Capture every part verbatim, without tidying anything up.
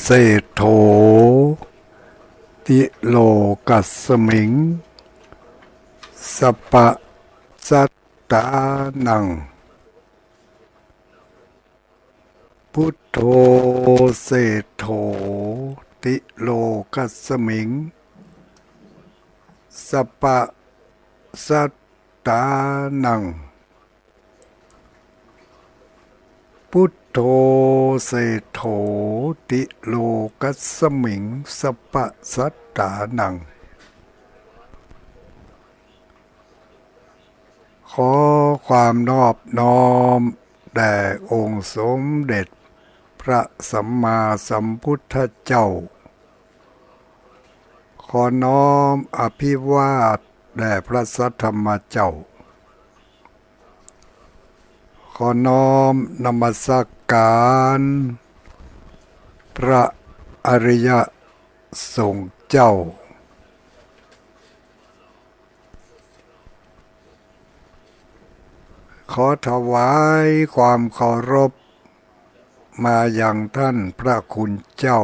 เศรษฐโถ ติโลกัสมิง สัปปะสัตตานัง พุทโธ เศรษฐโถ ติโลกัสมิง สัปปะสัตตานัง พุทโธ เศรษฐโถ ติโลกัสมิง สัปปะสัตตานัง ขอความนอบน้อมแด่องค์สมเด็จพระสัมมาสัมพุทธเจ้า ขอน้อมอภิวาทแด่พระสัทธรรมเจ้า ขอน้อมนมัสการพระอริยสงฆ์เจ้า ขอถวายความเคารพมายังท่านพระคุณเจ้า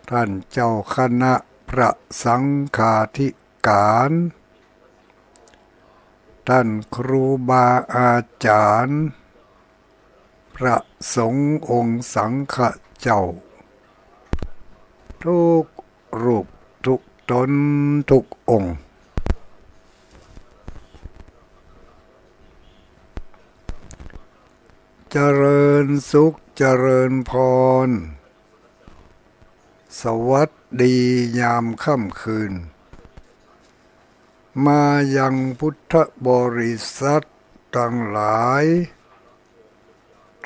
ท่านเจ้าคณะพระสังฆาธิการ ท่านครูบาอาจารย์ พระสงฆ์องค์สังฆเจ้า ทุกรูปทุกตนทุกองค์ เจริญสุขเจริญพร สวัสดียามค่ำคืน มายังพุทธบริษัทตังหลาย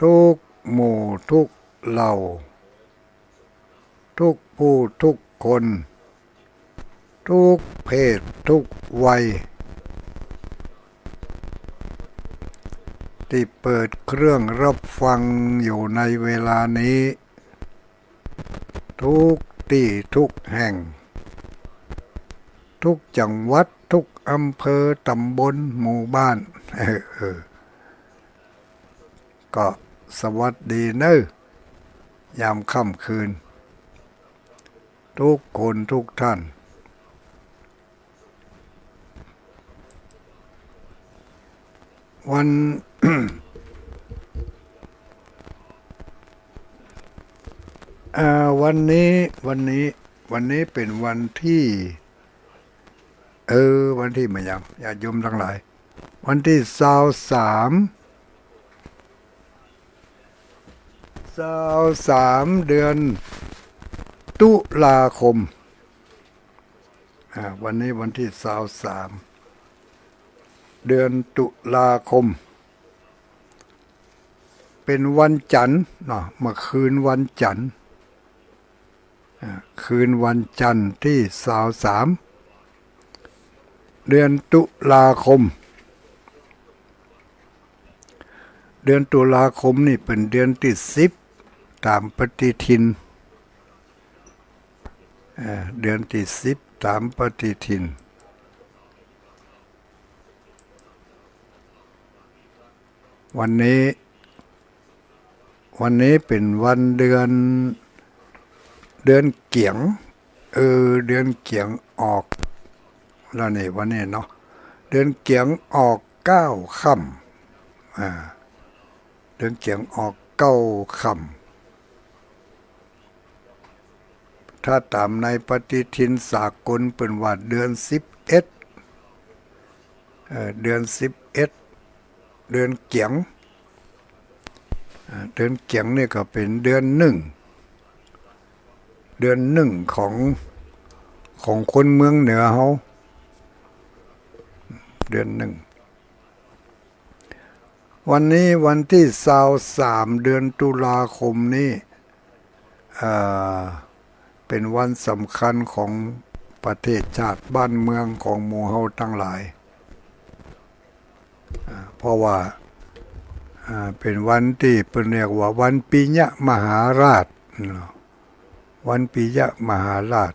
ทุกหมู่ทุกเหล่า ทุกผู้ทุกคน ทุกเพศทุกวัย ตี้เปิดเครื่องรับฟังอยู่ในเวลานี้ ทุกตี้ทุกแห่ง ทุกจังหวัด ทุกอำเภอ ตำบล หมู่บ้าน เออ เออ ก็สวัสดีเนอะ ยามค่ำคืน ทุกคนทุกท่าน วัน อ่า วันนี้ วันนี้ วันนี้เป๋นวันตี้ เออ วันตี้มายัง ญาติโยมตังหลาย วันตี้ซาวสาม ซาวสาม เดือนตุลาคม อ่า วันนี้วันตี้ซาวสาม เดือนตุลาคม เป๋นวันจันทร์เนาะ เมื่อคืนวันจันทร์ อ่า คืนวันจันทร์ตี้ซาวสาม เดือนตุลาคม เดือนตุลาคมนี่เป๋นเดือนตี้สิบต๋ามปฏิทิน เอ่อ เดือนตี้สิบต๋ามปฏิทิน วันนี้ วันนี้เป๋นวันเดือน เดือนเกี๋ยง เออ เดือนเกี๋ยงออกแล้วนี่ วันนี้เนาะ เดือนเกี๋ยงออกเก้าค่ำ อ่า เดือนเกี๋ยงออกเก้าค่ำ ถ้าต๋ามในปฏิทินสากลเปิ้นว่าเดือนสิบเอ็ด เอ่อ เดือนสิบเอ็ด เดือนเกี๋ยง อ่า เดือนเกี๋ยงนี่ก็เป๋นเดือนนึ่ง เดือนนึ่งของ ของคนเมืองเหนือเฮา เดือนนึ่ง วันนี้วันตี้ซาวสาม เดือนตุลาคมนี้ เอ่อ เป๋นวันสำคัญของประเทศชาติบ้านเมืองของหมู่เฮาตังหลาย อ่า เพราะว่า อ่า เป๋นวันตี้เปิ้นเรียกว่าวันปิยมหาราชเนาะ วันปิยมหาราช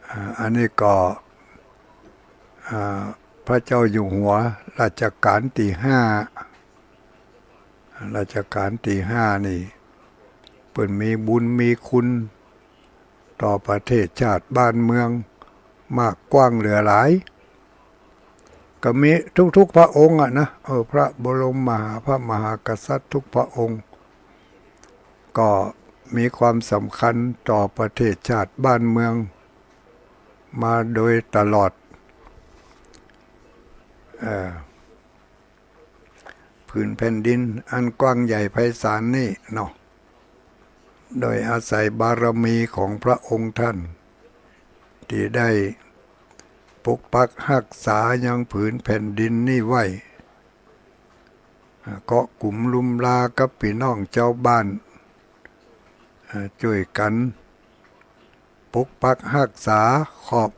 อ่า อันนี้ก็ อ่า พระเจ้าอยู่หัวรัชกาลตี้ห้า อ่า รัชกาลตี้ห้านี่ เปิ้นมีบุญมีคุณต่อประเทศชาติบ้านเมืองมากกว้างเหลือหลาย ก็มีทุกๆพระองค์อะนะ เออ พระบรมมหา พระมหากษัตริย์ทุกพระองค์ ก็มีความสำคัญต่อประเทศชาติบ้านเมืองมาโดยตลอด เอ่อ ผืนแผ่นดินอันกว้างใหญ่ไพศาลนี่เนาะ โดยอาศัยบารมีของพระองค์ท่าน ตี้ได้ปกปักฮักษายังผืนแผ่นดินนี่ไว้ อ่า เกาะกุ๋มลุมลากับปี้น้องจาวบ้าน อ่า จ้วยกั๋นปกปักฮักษาขอบ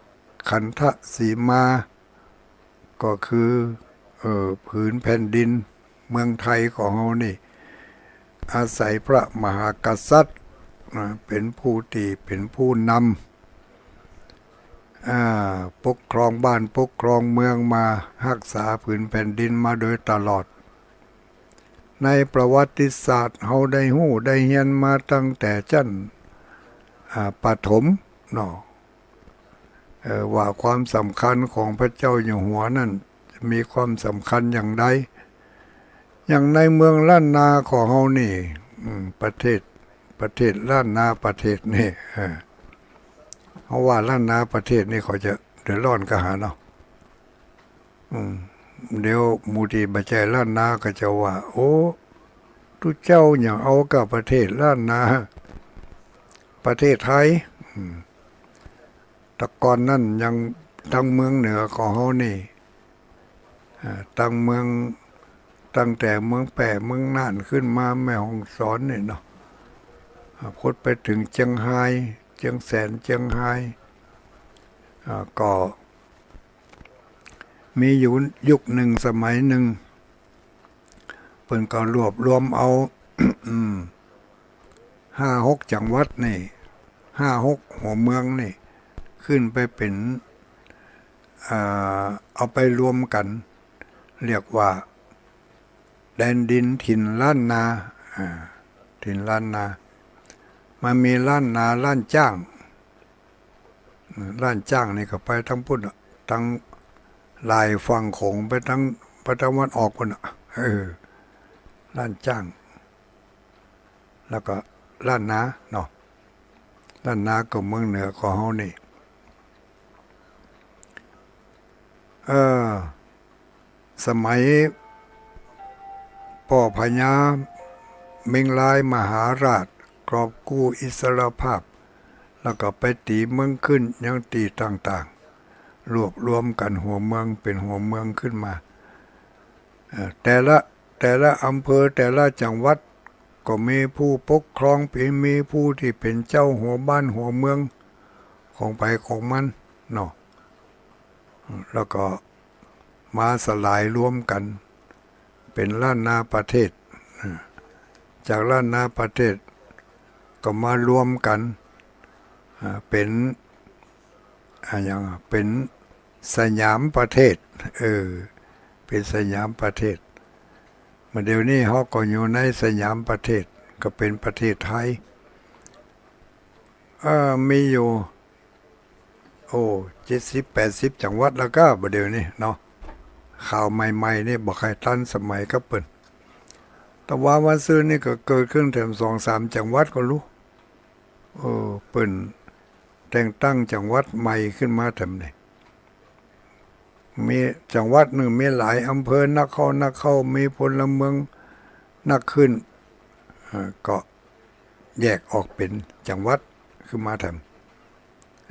ขันธสีมา ก็คือ เอ่อ ผืนแผ่นดินเมืองไทยของเฮานี่ อาศัยพระมหากษัตริย์ อ่า เป๋นผู้ตี้ เป๋นผู้นำ อ่า ปกครองบ้านปกครองเมืองมา ฮักษาผืนแผ่นดินมาโดยตลอด ในประวัติศาสตร์เฮาได้ฮู้ได้เฮียนมาตั้งแต่จั้น อ่า ประถมเนาะ เอ่อ ว่าความสำคัญของพระเจ้าอยู่หัวนั้นมีความสำคัญอย่างใด อย่างในเมืองล้านนาของเฮานี่ อืม ประเทศ ประเทศล้านนาประเทศนี่ เออ เฮาว่าล้านนาประเทศนี่เขาจะเดือดร้อนกาหาเนาะ อืม เดี๋ยวหมู่ตี้บ่ใจ้ล้านนาก็จะว่า โอ้ ตุ๊เจ้าหยังเอาก้าประเทศล้านนา ประเทศไทย อืม แต่ก่อนนั้นยังตังเมืองเหนือของเฮานี่ อ่า ตังเมือง ตั้งแต่เมืองแป้ เมืองน่านขึ้นมาแม่ฮ่องสอนนี่เนาะ อ่า พุดไปเถิงเจียงฮาย เจียงแสน เจียงฮาย อ่า ก็มีอยู่ยุคนึ่งสมัยนึ่ง เปิ้นก็รวบรวมเอา อืม ห้าหกจังหวัดนี่ ห้าหกหัวเมืองนี่ ขึ้นไปเป๋น อ่า เอาไปรวมกั๋น เรียกว่า แดนดินถิ่นล้านนา อ่า ถิ่นล้านนา มันมีล้านนา ล้านจ้าง ล้านจ้างนี่ก็ไปตังปุ้นอะ ตังล่ายฝั่งโขงไปตัง ไปตะวันออกปุ้นอะ เออ ล้านจ้าง แล้วก็ล้านนาเนาะ ล้านนาก็เมืองเหนือของเฮานี่ เออ สมัยป้อพญาเม็งรายมหาราชกอบกู้อิสรภาพ แล้วก็ไปตี๋เมืองขึ้นยังตี้ต่างๆ รวบรวมกั๋นหัวเมืองเป๋นหัวเมืองขึ้นมา เอ่อ แต่ละ แต่ละอำเภอแต่ละจังหวัดก็มีผู้ปกครอง มีผู้ตี้เป๋นเจ้าหัวบ้านหัวเมืองของใผของมันเนาะ แล้วก็มาสลายรวมกั๋นเป๋นล้านนาประเทศ อ่า จากล้านนาประเทศก็มารวมกั๋น อ่า เป๋น อ่า หยัง เป๋นสยามประเทศ เออ เป๋นสยามประเทศ มาเดี๋ยวนี้เฮาก็อยู่ในสยามประเทศ ก็เป๋นประเทศไทย เอ่อ มีอยู่ โอ้ เจ็ดสิบแปดสิบจังหวัดแล้วก้า บ่าเดี๋ยวนี้เนาะ ข่าวใหม่ๆ นี่บ่ใค่ตันสมัยกับเปิ้น ตะวาวันซืนนี่ก็เกิดขึ้นแถมสองสามจังหวัดก็ฮู้ เออ เปิ้นแต่งตั้งจังหวัดใหม่ขึ้นมาแถมนี่ มีจังหวัดนึ่งมีหลายอำเภอนักเข้านักเข้า มีพลเมืองนักขึ้น เอ่อ ก็แยกออกเป๋นจังหวัดขึ้นมาแถม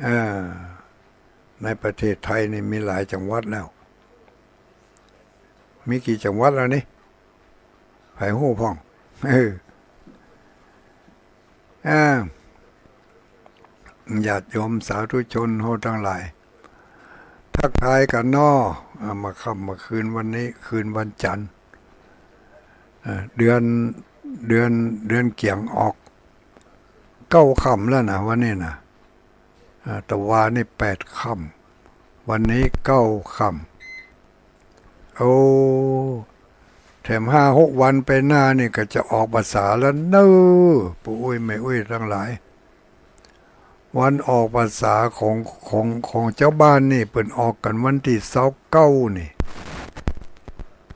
เอ่อ ในประเทศไทยนี่มีหลายจังหวัดแล้ว มีกี่จังหวัดแล้วนี่ ใผฮู้พ่อง เออ อ่า ญาติโยมสาธุชนเฮาตังหลาย ทักทายกั๋นเนาะ อ่า มาค่ำมาคืนวันนี้ คืนวันจันทร์ อ่า เดือน เดือน เดือนเกี๋ยงออกเก้าค่ำแล้วนะ วันนี้นะ อ่า ตะวานี่แปดค่ำ วันนี้เก้าค่ำ โอ้ แถมห้าหกวันไปหน้านี่ก็จะออกพรรษาแล้วเน้อ ปู่อุ้ยแม่อุ้ยตังหลาย วันออกพรรษาของ ของ ของเจ้าบ้านนี่เปิ้นออกกั๋นวันตี้ซาวเก้านี่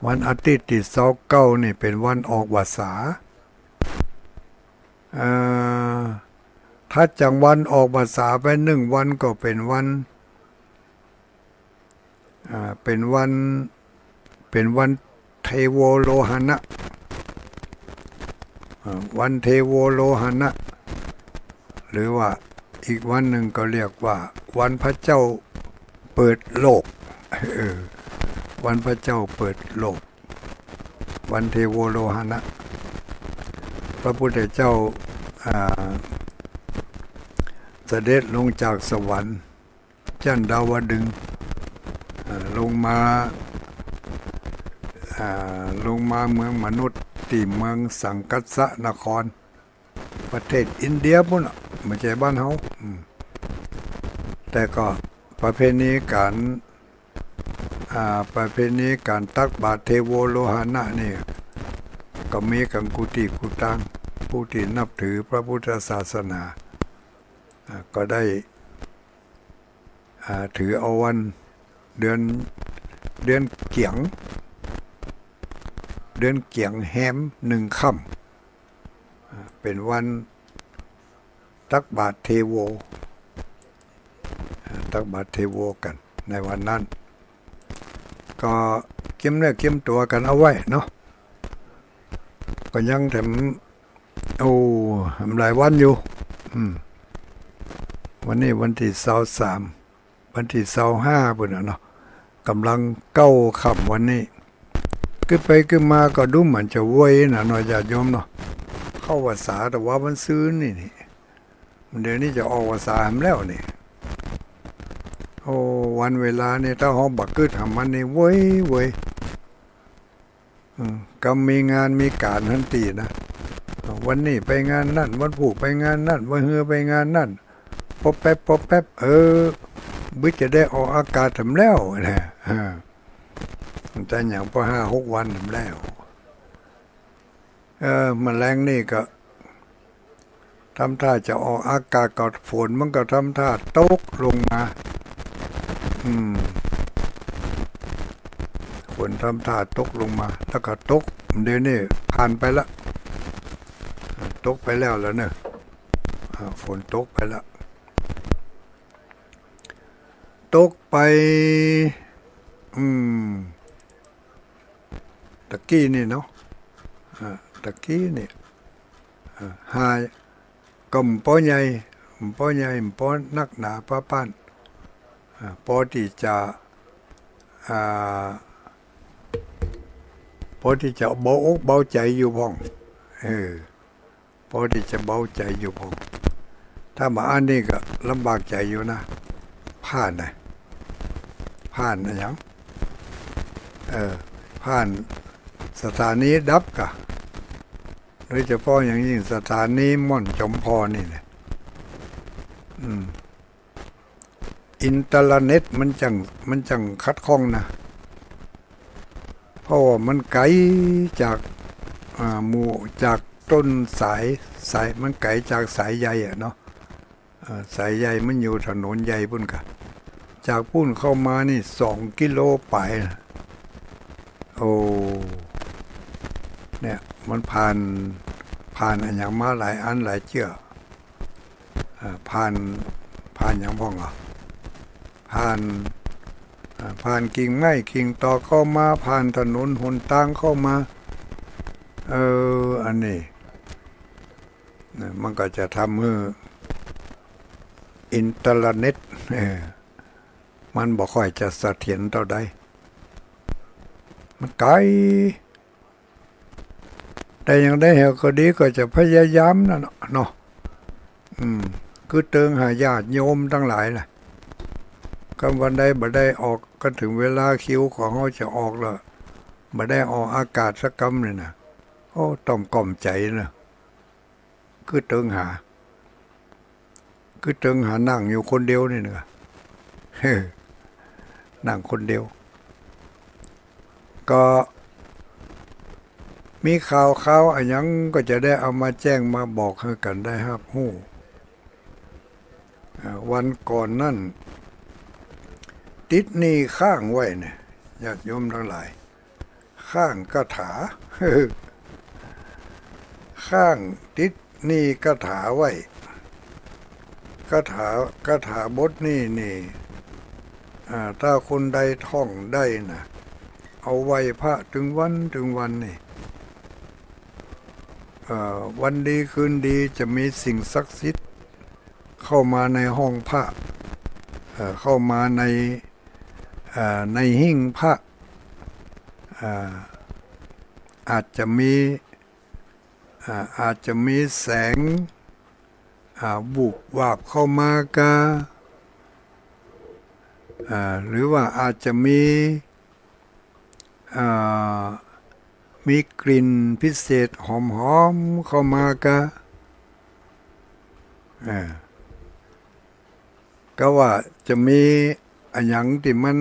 วันอาทิตย์ตี้ซาวเก้านี่เป๋นวันออกพรรษา เอ่อ ถัดจากวันออกพรรษาไปนึ่งวันก็เป๋นวัน อ่า เป๋นวัน เป๋นวันเทโวโลหณะ อ่า วันเทโวโลหณะ หรือว่าอีกวันนึ่งก็เรียกว่าวันพระเจ้าเปิดโลก เออ วันพระเจ้าเปิดโลก วันเทโวโลหณะ พระพุทธเจ้า อ่า เสด็จลงจากสวรรค์ จั้นดาวดึงส์ อ่า ลงมา อ่า ลงมาเมืองมนุษย์ตี้เมืองสังกัสสนคร ประเทศอินเดียปู้นน่ะ บ่ใจ้บ้านเฮา อืม แต่ก็ประเพณีก๋าน อ่า ประเพณีก๋านตักบาตรเทโวโลหณะนี่ ก็มีกั๋นกู้ตี้กู้ตาง ผู้ตี้นับถือพระพุทธศาสนา อ่า ก็ได้ อ่า ถือเอาวันเดือน เดือนเกี๋ยง เดือนเกี๋ยงแฮมนึ่งค่ำ อ่า เป๋นวันตักบาตรเทโว อ่า ตักบาตรเทโวกั๋นในวันนั้น ก็เกียมเนื้อเกียมตั๋วกั๋นเอาไว้เนาะ ก็ยังแถม โอ้ แถมหลายวันอยู่ อืม วันนี้วันตี้ซาวสาม วันตี้ซาวห้าปู้นน่ะเนาะ ก่ำลังเก้าค่ำวันนี้ กึ๊ดไปกึ๊ดมาก็ดูเหมือนจะเวยน่ะเนาะ ญาติโยมเนาะ เข้าพรรษาแต่ว่าวันซืนนี่นี่ เดี๋ยวนี้จะออกพรรษาแหมแล้วนี่ โอ้ วันเวลานี่ถ้าเฮาบ่กึ๊ดหามันนี่เวยเวย อืม กำมีงานมีก๋านหั้นตี้นะ วันนี้ไปงานนั่น วันพูกไปงานนั่น วันฮือไปงานนั่น ปบแป๊บ ปบแป๊บ เออ บึดจะได้ออกอากาศแหมแล้วนะ อ่า แต่หยังปอห้าหกวันแหมแล้ว เออ มาแลงนี่ก็ ทำท่าจะออกอากาศ ก็ฝนมันก็ทำท่าตกลงมา อืม ฝนทำท่าตกลงมา แล้วก็ตก เดี๋ยวนี้ผ่านไปละ ตกไปแล้ว แล้วเนอะ อ่า ฝนตกไปละ ตกไป อืม ตะกี้นี่เนาะ อ่า ตะกี้นี่ อ่า หา ก็บ่ใหญ่ บ่ใหญ่ บ่นักหนาปะป๊าน อ่า ปอตี้จะ อ่า ปอตี้จะเบาอกเบาใจ๋อยู่พ่อง เออ ปอตี้จะเบาใจ๋อยู่พ่อง ถ้าบ่อั้นนี่ก็ลำบากใจ๋อยู่นะ ผ่านนะ ผ่านอะหยัง เออ ผ่านสถานีดับกะ โดยเฉพาะอย่างยิ่งสถานีม่อนจอมพอนี่แหละ อืม อินเทอร์เน็ตมันจั่ง มันจั่งขัดข้องนะ เพราะว่ามันไก๋จาก อ่า หมู่ จากต้นสาย สาย มันไก๋จากสายใยอะเนาะ อ่า สายใยมันอยู่ถนนใยปู้นกะ จากปู้นเข้ามานี่สองกิโลปายนะ โอ้ เนี่ย มันผ่าน ผ่านอะหยังมาหลายอันหลายเจื้อ อ่า ผ่าน ผ่านหยังพ่องอะ ผ่าน อ่า ผ่านกิ่งไม้กิ่งตอกเข้ามา ผ่านถนนหนตางเข้ามา เออ อันนี้ นะ มันก็จะทำหื้ออินเทอร์เน็ต เออ มันบ่ค่อยจะเสถียรเต้าใด มันไก๋ แต่อย่างใดเฮาก็ดีก็จะพยายามนั่นเนาะ อืม คือเติงหาญาติโยมตังหลายล่ะ กำวันใดบ่ได้ออก ก็เถิงเวลาคิวของเฮาจะออกแล้ว บ่ได้ออกอากาศสักกำเลยนะ โอ้ ต้องกลุ้มใจ๋นะ คือเติงหา คือเติงหานั่งอยู่คนเดียวนี่นะ นั่งคนเดียว ก็ มีข่าวคราวอะหยังก็จะได้เอามาแจ้งมาบอกหื้อกั๋นได้ฮับฮู้ อ่า วันก่อนนั้น ติดหนี้ค้างไว้เนี่ย ญาติโยมตังหลาย ค้างคาถา ค้างติดหนี้คาถาไว้ คาถา คาถาบทนี้นี่ อ่า ถ้าคนใดท่องได้นะ เอาไหว้พระตึงวันตึงวันนี่ เอ่อ วันดีคืนดีจะมีสิ่งศักดิ์สิทธิ์เข้ามาในห้องพระ เอ่อ เข้ามาใน เอ่อ ในหิ้งพระ เอ่อ อาจจะมี อ่า อาจจะมีแสง อ่า วูบวาบเข้ามากา อ่า หรือว่าอาจจะมี อ่า มีกลิ่นพิเศษหอมๆ เข้ามากา อ่า ก็ว่าจะมีอะหยังตี้มัน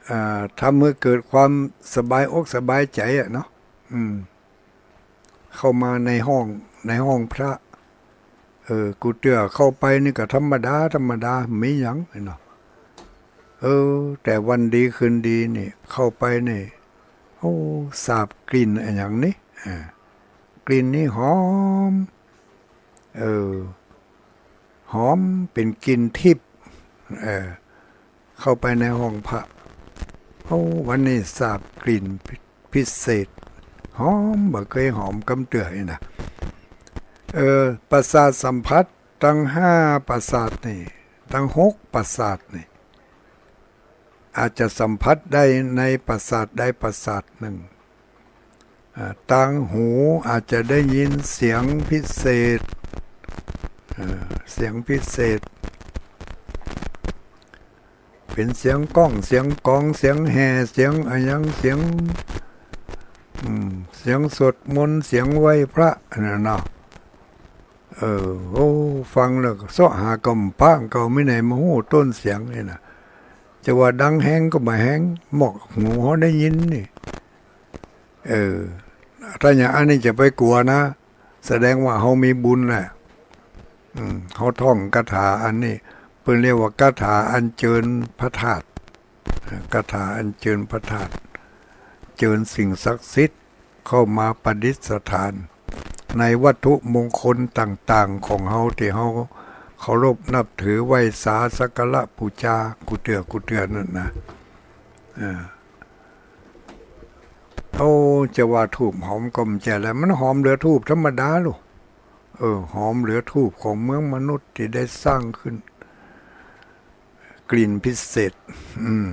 อ่า ทำหื้อเกิดความสบายอกสบายใจ๋อะเนาะ อืม เข้ามาในห้อง ในห้องพระ เออ กูเตื้อเข้าไปนี่ก็ธรรมดา ธรรมดา บ่มีหยังเนาะ เออ แต่วันดีคืนดีนี่ เข้าไปนี่ โอ้ สาบกลิ่นอะหยังนี่ อ่า กลิ่นนี่หอม เออ หอมเป๋นกลิ่นทิพย์ เออ เข้าไปในห้องพระ โอ้ วันนี้สาบกลิ่นพิ พิเศษ หอม บ่เกยหอมกำเตื้อนี่นะ เออ ประสาทสัมผัสตังห้าประสาทนี่ ตังหกประสาทนี่ อาจจะสัมผัสได้ในประสาทใดประสาทนึ่ง อ่า ตังหูอาจจะได้ยินเสียงพิเศษ อ่า เสียงพิเศษ เป๋นเสียงก้อง เสียงกอง เสียงแห่ เสียงอะหยัง เสียง อืม เสียงสวดมนต์ เสียงไหว้พระ อันนั้นเนาะ เออ โอ้ ฟังแล้วก็เซาะหาก็บ่ปะ ก็บ่มีไหนมาฮู้ต้นเสียงนี่นะ จะว่าดังแฮงก็บ่แฮง หมวกหูเฮาได้ยินนี่ เออ ถ้าอย่างอันนี้จะไปกั๋วนะ แสดงว่าเฮามีบุญแหละ อืม เฮาท่องคาถาอันนี้ เปิ้นเรียกว่าคาถาอัญเจิญพระธาตุ คาถาอัญเจิญพระธาตุ เจิญสิ่งศักดิ์สิทธิ์เข้ามาประดิษฐานในวัตถุมงคลต่างๆ ของเฮาตี้เฮาเคารพนับถือไหว้สาสักการะปู๋จา กูเตื้อ กูเตื้อนั่นนะ อ่า โอ้ จะว่าธูปหอมก็บ่ใจ้แหละ มันหอมเหลือธูปธรรมดาลูก เออ หอมเหลือธูปของเมืองมนุษย์ตี้ได้สร้างขึ้น กลิ่นพิเศษ อืม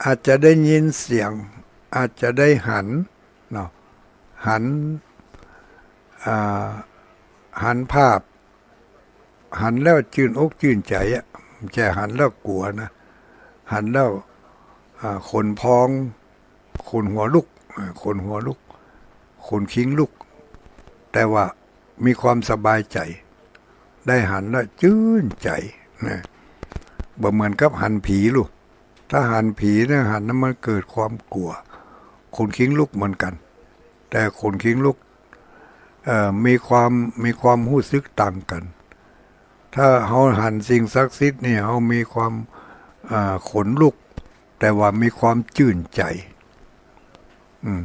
อาจจะได้ยินเสียง อาจจะได้หันเนาะ หัน อ่า หันภาพ หันแล้วจื้นอกจื้นใจ๋อะ บ่ใจ้หันแล้วกั๋วนะ หันแล้ว อ่า ขนพอง ขนหัวลุก อ่า ขนหัวลุก ขนคิงลุก แต่ว่ามีความสบายใจ๋ ได้หันแล้วจื้นใจ๋นะ บ่เหมือนกับหันผีลูก ถ้าหันผีเนี่ย หันแล้วมันเกิดความกั๋ว ขนคิงลุกเหมือนกั๋น แต่ขนคิงลุก เอ่อ มีความ มีความฮู้สึกต่างกั๋น ถ้าเฮาหันสิ่งศักดิ์สิทธิ์นี่ เฮามีความ อ่า ขนลุก แต่ว่ามีความจื้นใจ๋ อืม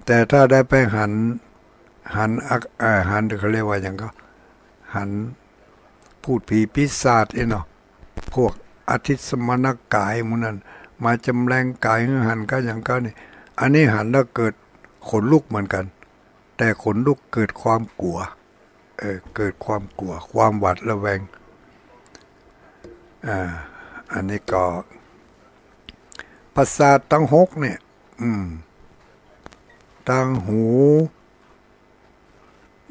แต่ถ้าได้ไปหัน หันอัก เอ่อ หัน เขาเรียกว่าหยังก็ หันพูดผีปีศาจนี่เนาะ พวกอธิสมมานกายหมู่นั้น มาจำแลงกายหื้อหันก็หยังก็นี่ อันนี้หันแล้วเกิดขนลุกเหมือนกั๋น แต่ขนลุกเกิดความกั๋ว เออ เกิดความกั๋ว ความหวาดระแวง อ่า อันนี้ก็ ประสาทตังหกเนี่ย อืม ตังหู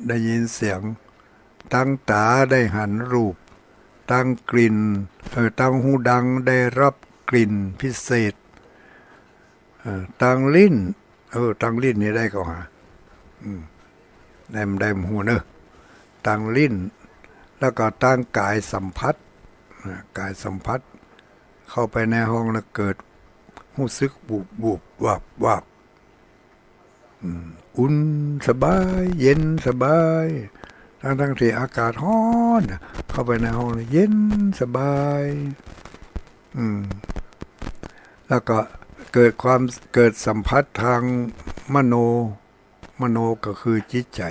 ได้ยินเสียง ตังต๋าได้หันรูป ตังกลิ่น เออ ตังฮูดังได้ฮับกลิ่นพิเศษ เออ ตังลิ้น เออ ตังลิ้นนี่ได้ก็หา อืม ได้ ได้ฮู้เนอะ ตังลิ้น แล้วก็ตังกายสัมผัส อ่า กายสัมผัส เข้าไปในห้องแล้วเกิดฮู้สึกบูบบูบวาบวาบ อืม อุ่นสบาย เย็นสบาย ทั้งๆ ตี้อากาศฮ้อนน่ะ เข้าไปในห้องนี่เย็นสบาย อืม แล้วก็เกิดความ เกิดสัมผัสตางมโน มโนก็คือจิตใจ๋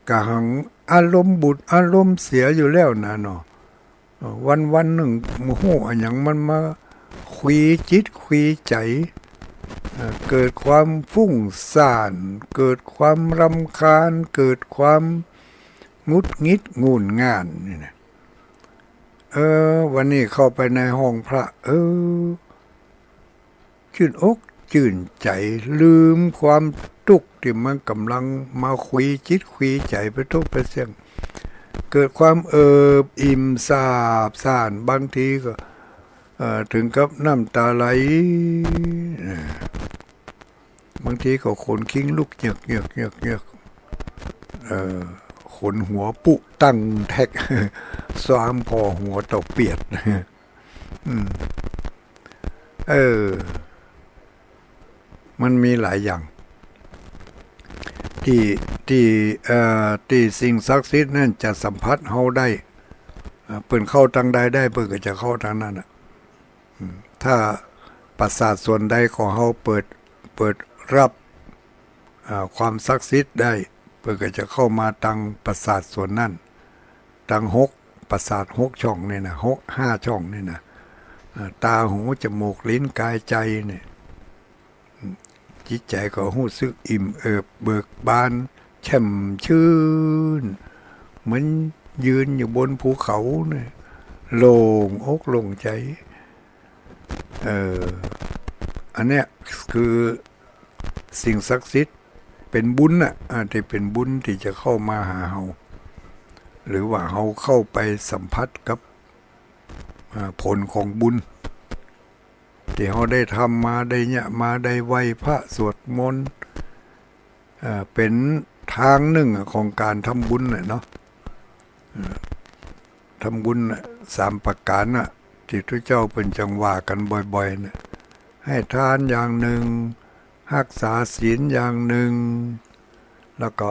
กะหังอารมณ์บุดอารมณ์เสียอยู่แล้วน่ะเนาะ เออ วันๆ นึ่งบ่ฮู้อะหยังมันมาขวีจิตขวีใจ๋ เออ เกิดความฟุ้งซ่าน เกิดความรำคาญ เกิดความหงุดหงิดงุ่นง่านนี่นะ เออ วันนี้เข้าไปในห้องพระ เออ จื้นอกจื้นใจ๋ ลืมความตุ๊กข์ตี้มันก่ำลังมาขวีจิตขวีใจ๋ไปตุ๊กข์ไปเสี้ยง เกิดความเอิบอิ่มซาบซ่าน บางทีก็ เอ่อ เถิงกับน้ำต๋าไหล เออ บางทีก็ขนคิงลุกเยือกๆๆๆ เอ่อ ขนหัวปุ๊ตั้งแท็ก ซ้ำผ่อหัวเต้าเปียด อืม เออ มันมีหลายอย่าง ตี้ ตี้ เอ่อ ตี้สิ่งศักดิ์สิทธิ์นั้นจะสัมผัสเฮาได้ เอ่อ เปิ้นเข้าตางใดได้ เปิ้นก็จะเข้าตางนั้นน่ะ อืม ถ้าประสาทส่วนใดของเฮาเปิด เปิดฮับ อ่า ความศักดิ์สิทธิ์ได้ เปิ้นก็จะเข้ามาตางประสาทส่วนนั้น ตางหกประสาทหกช่องนี่นะ หก ห้าช่องนี่นะ อ่า ต๋า หู จมูก ลิ้น ก๋าย ใจ๋ นี่ อืม จิตใจ๋ก็ฮู้สึกอิ่มเอิบเบิกบาน แจ่มชื่น เหมือนยืนอยู่บนภูเขานี่ โล่งอกโล่งใจ๋ เออ อันเนี้ยคือสิ่งศักดิ์สิทธิ์ เป๋นบุญน่ะ อ่า ตี้เป๋นบุญตี้จะเข้ามาหาเฮา หรือว่าเฮาเข้าไปสัมผัสกับ อ่า ผลของบุญ ตี้เฮาได้ทำมา ได้เยียะมา ได้ไหว้พระสวดมนต์ เอ่อ เป๋นตางนึ่งอะของก๋านทำบุญน่ะเนาะ เอ่อ ทำบุญน่ะ สามประก๋านน่ะ ตี้พระเจ้าเปิ้นจั่งว่ากั๋นบ่อยๆ น่ะ ให้ทานอย่างนึ่ง ฮักษาศีลอย่างนึ่ง แล้วก็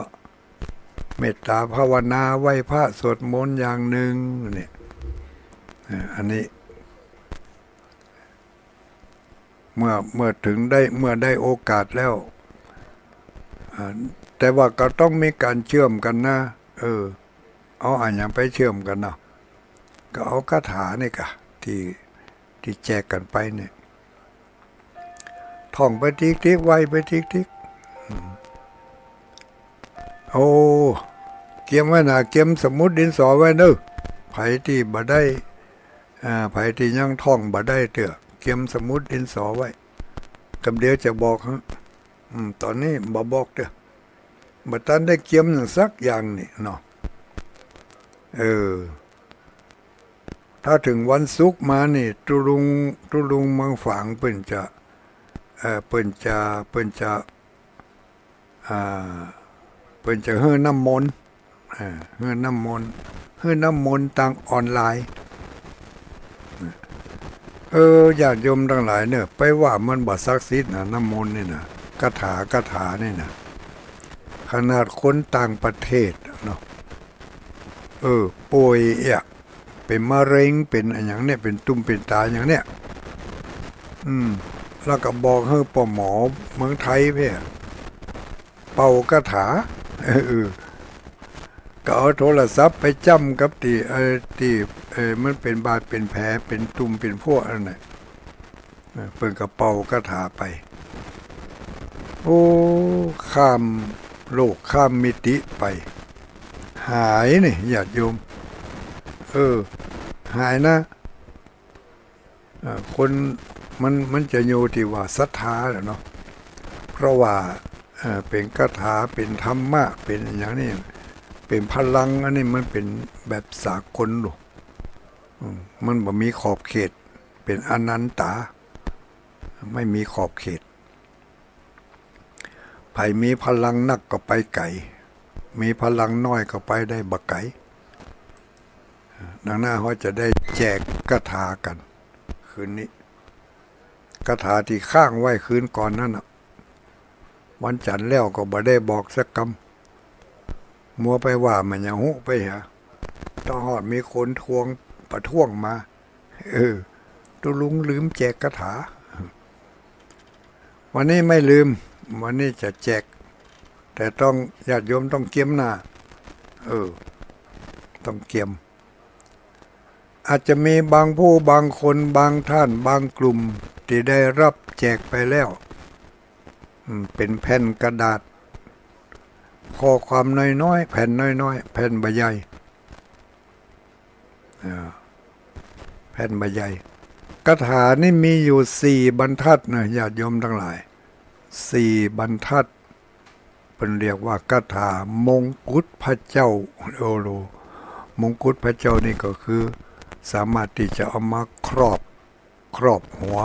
เมตต๋าภาวนา ไหว้พระสวดมนต์อย่างนึ่ง เนี่ย เอ่อ อันนี้ เมื่อ เมื่อเถิงได้ เมื่อได้โอกาสแล้ว อ่า แต่ว่าก็ต้องมีก๋านเจื้อมกั๋นนะ เออ เอาอะหยังไปเจื้อมกั๋นเนาะ ก็เอาคาถานี่ก่ะ ตี้ ตี้แจกกั๋นไปเนี่ย ท่องไปติ๊กๆ ไหว้ไปติ๊กๆ อืม โอ้ เกียมไว้นะ เกียมสมุดดินสอไว้เน่อ ใผตี้บ่ได้ อ่า ใผตี้ยังท่องบ่ได้เตื้อ เกียมสมุดดินสอไว้ กำเดียวจะบอกฮะ อืม ต๋อนนี้บ่บอกเตื้อ บ่ตันได้เกียมหยังสักอย่างนี่เนาะ เออ ถ้าเถิงวันศุกร์มานี่ ตุ๊ลุง ตุ๊ลุงเมืองฝางเปิ้นจะ เอ่อ เปิ้นจะ เปิ้นจะ อ่า เปิ้นจะหื้อน้ำมนต์ อ่า หื้อน้ำมนต์ หื้อน้ำมนต์ตางออนไลน์ เออ ญาติโยมตังหลายเน่อ ไปว่ามันบ่ศักดิ์สิทธิ์นะ น้ำมนต์นี่นะ คาถา คาถานี่นะ ขนาดคนต่างประเทศเนาะ เออ ป่วยเอี้ย เป๋นมะเร็ง เป๋นอะหยังเนี่ย เป๋นตุ่มเป๋นต๋าอย่างเนี่ย อืม แล้วก็บอกหื้อป้อหมอเมืองไทยเปี้ย เป่าคาถา เออ ก็เอาโทรศัพท์ไปจ้ำกับตี้ เอ่อ ตี้ เอ่อ มันเป๋นบาดเป๋นแผล เป๋นตุ่มเป๋นพวกอันนั้นน่ะ เออ เปิ้นก็เป่าคาถาไป โอ้ ข้ามโลกข้ามมิติไป หายนี่ ญาติโยม เออ หายนะ เอ่อ คนมัน มันจะอยู่ตี้ว่าศรัทธาแหละเนาะ เพราะว่า เอ่อ เป๋นคาถา เป๋นธรรมะ เป๋นอะหยังนี่ เป๋นพลัง อันนี้มันเป๋นแบบสากลลูก อืม มันบ่มีขอบเขต เป๋นอนันตา ไม่มีขอบเขต ใผมีพลังนักก็ไปไก๋ มีพลังน้อยก็ไปได้บ่ไก๋ ดังนั้นเฮาจะได้แจกคาถากั๋น คืนนี้ คาถาตี้ค้างไว้คืนก่อนนั้นน่ะ วันจันทร์แล้วก็บ่ได้บอกสักกำ มัวไปว่ามันยังฮู้ไปหา ต้องฮอดมีคนทวงประท้วงมา เออ ตุ๊ลุงลืมแจกคาถา วันนี้ไม่ลืม วันนี้จะแจก แต่ต้อง ญาติโยมต้องเกียมหน้า เออ ต้องเกียม อาจจะมีบางผู้บางคน บางท่าน บางกลุ่ม ที่ได้รับแจกไปแล้ว อืม เป็นแผ่นกระดาษ ข้อความน้อยๆ แผ่นน้อยๆ แผ่นบ่ใหญ่ อ่า แผ่นบ่ใหญ่ คาถานี่มีอยู่สี่บรรทัดนะ ญาติโยมทั้งหลาย สี่บรรทัด เปิ้นเรียกว่าคาถามงกุฎพระเจ้า โอโล มงกุฎพระเจ้านี่ก็คือ สามารถที่จะเอามาครอบ ครอบหัว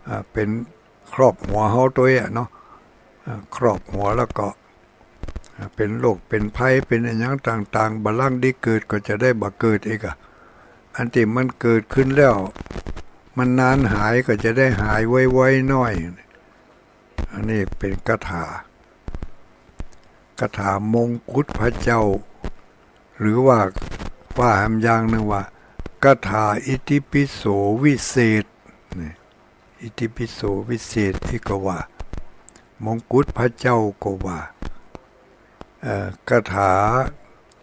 อ่า เป็นครอบหัวเฮาตวยอะเนาะ อ่า ครอบหัวแล้วก็ อ่า เป็นโรคเป็นภัย เป็นอะหยังต่างๆ บ่ลังดีเกิดก็จะได้บ่เกิดอีกอะ อันตี้มันเกิดขึ้นแล้ว มันนานหายก็จะได้หายไวๆ หน้อย อันนี้เป็นคาถา คาถามงกุฎพระเจ้า หรือว่า ว่าแหมอย่างหนึ่งว่า คาถาอิติปิโสวิเศษ นี่ อิติปิโสวิเศษ อีกก็ว่า มงกุฎพระเจ้าก็ว่า เอ่อ คาถา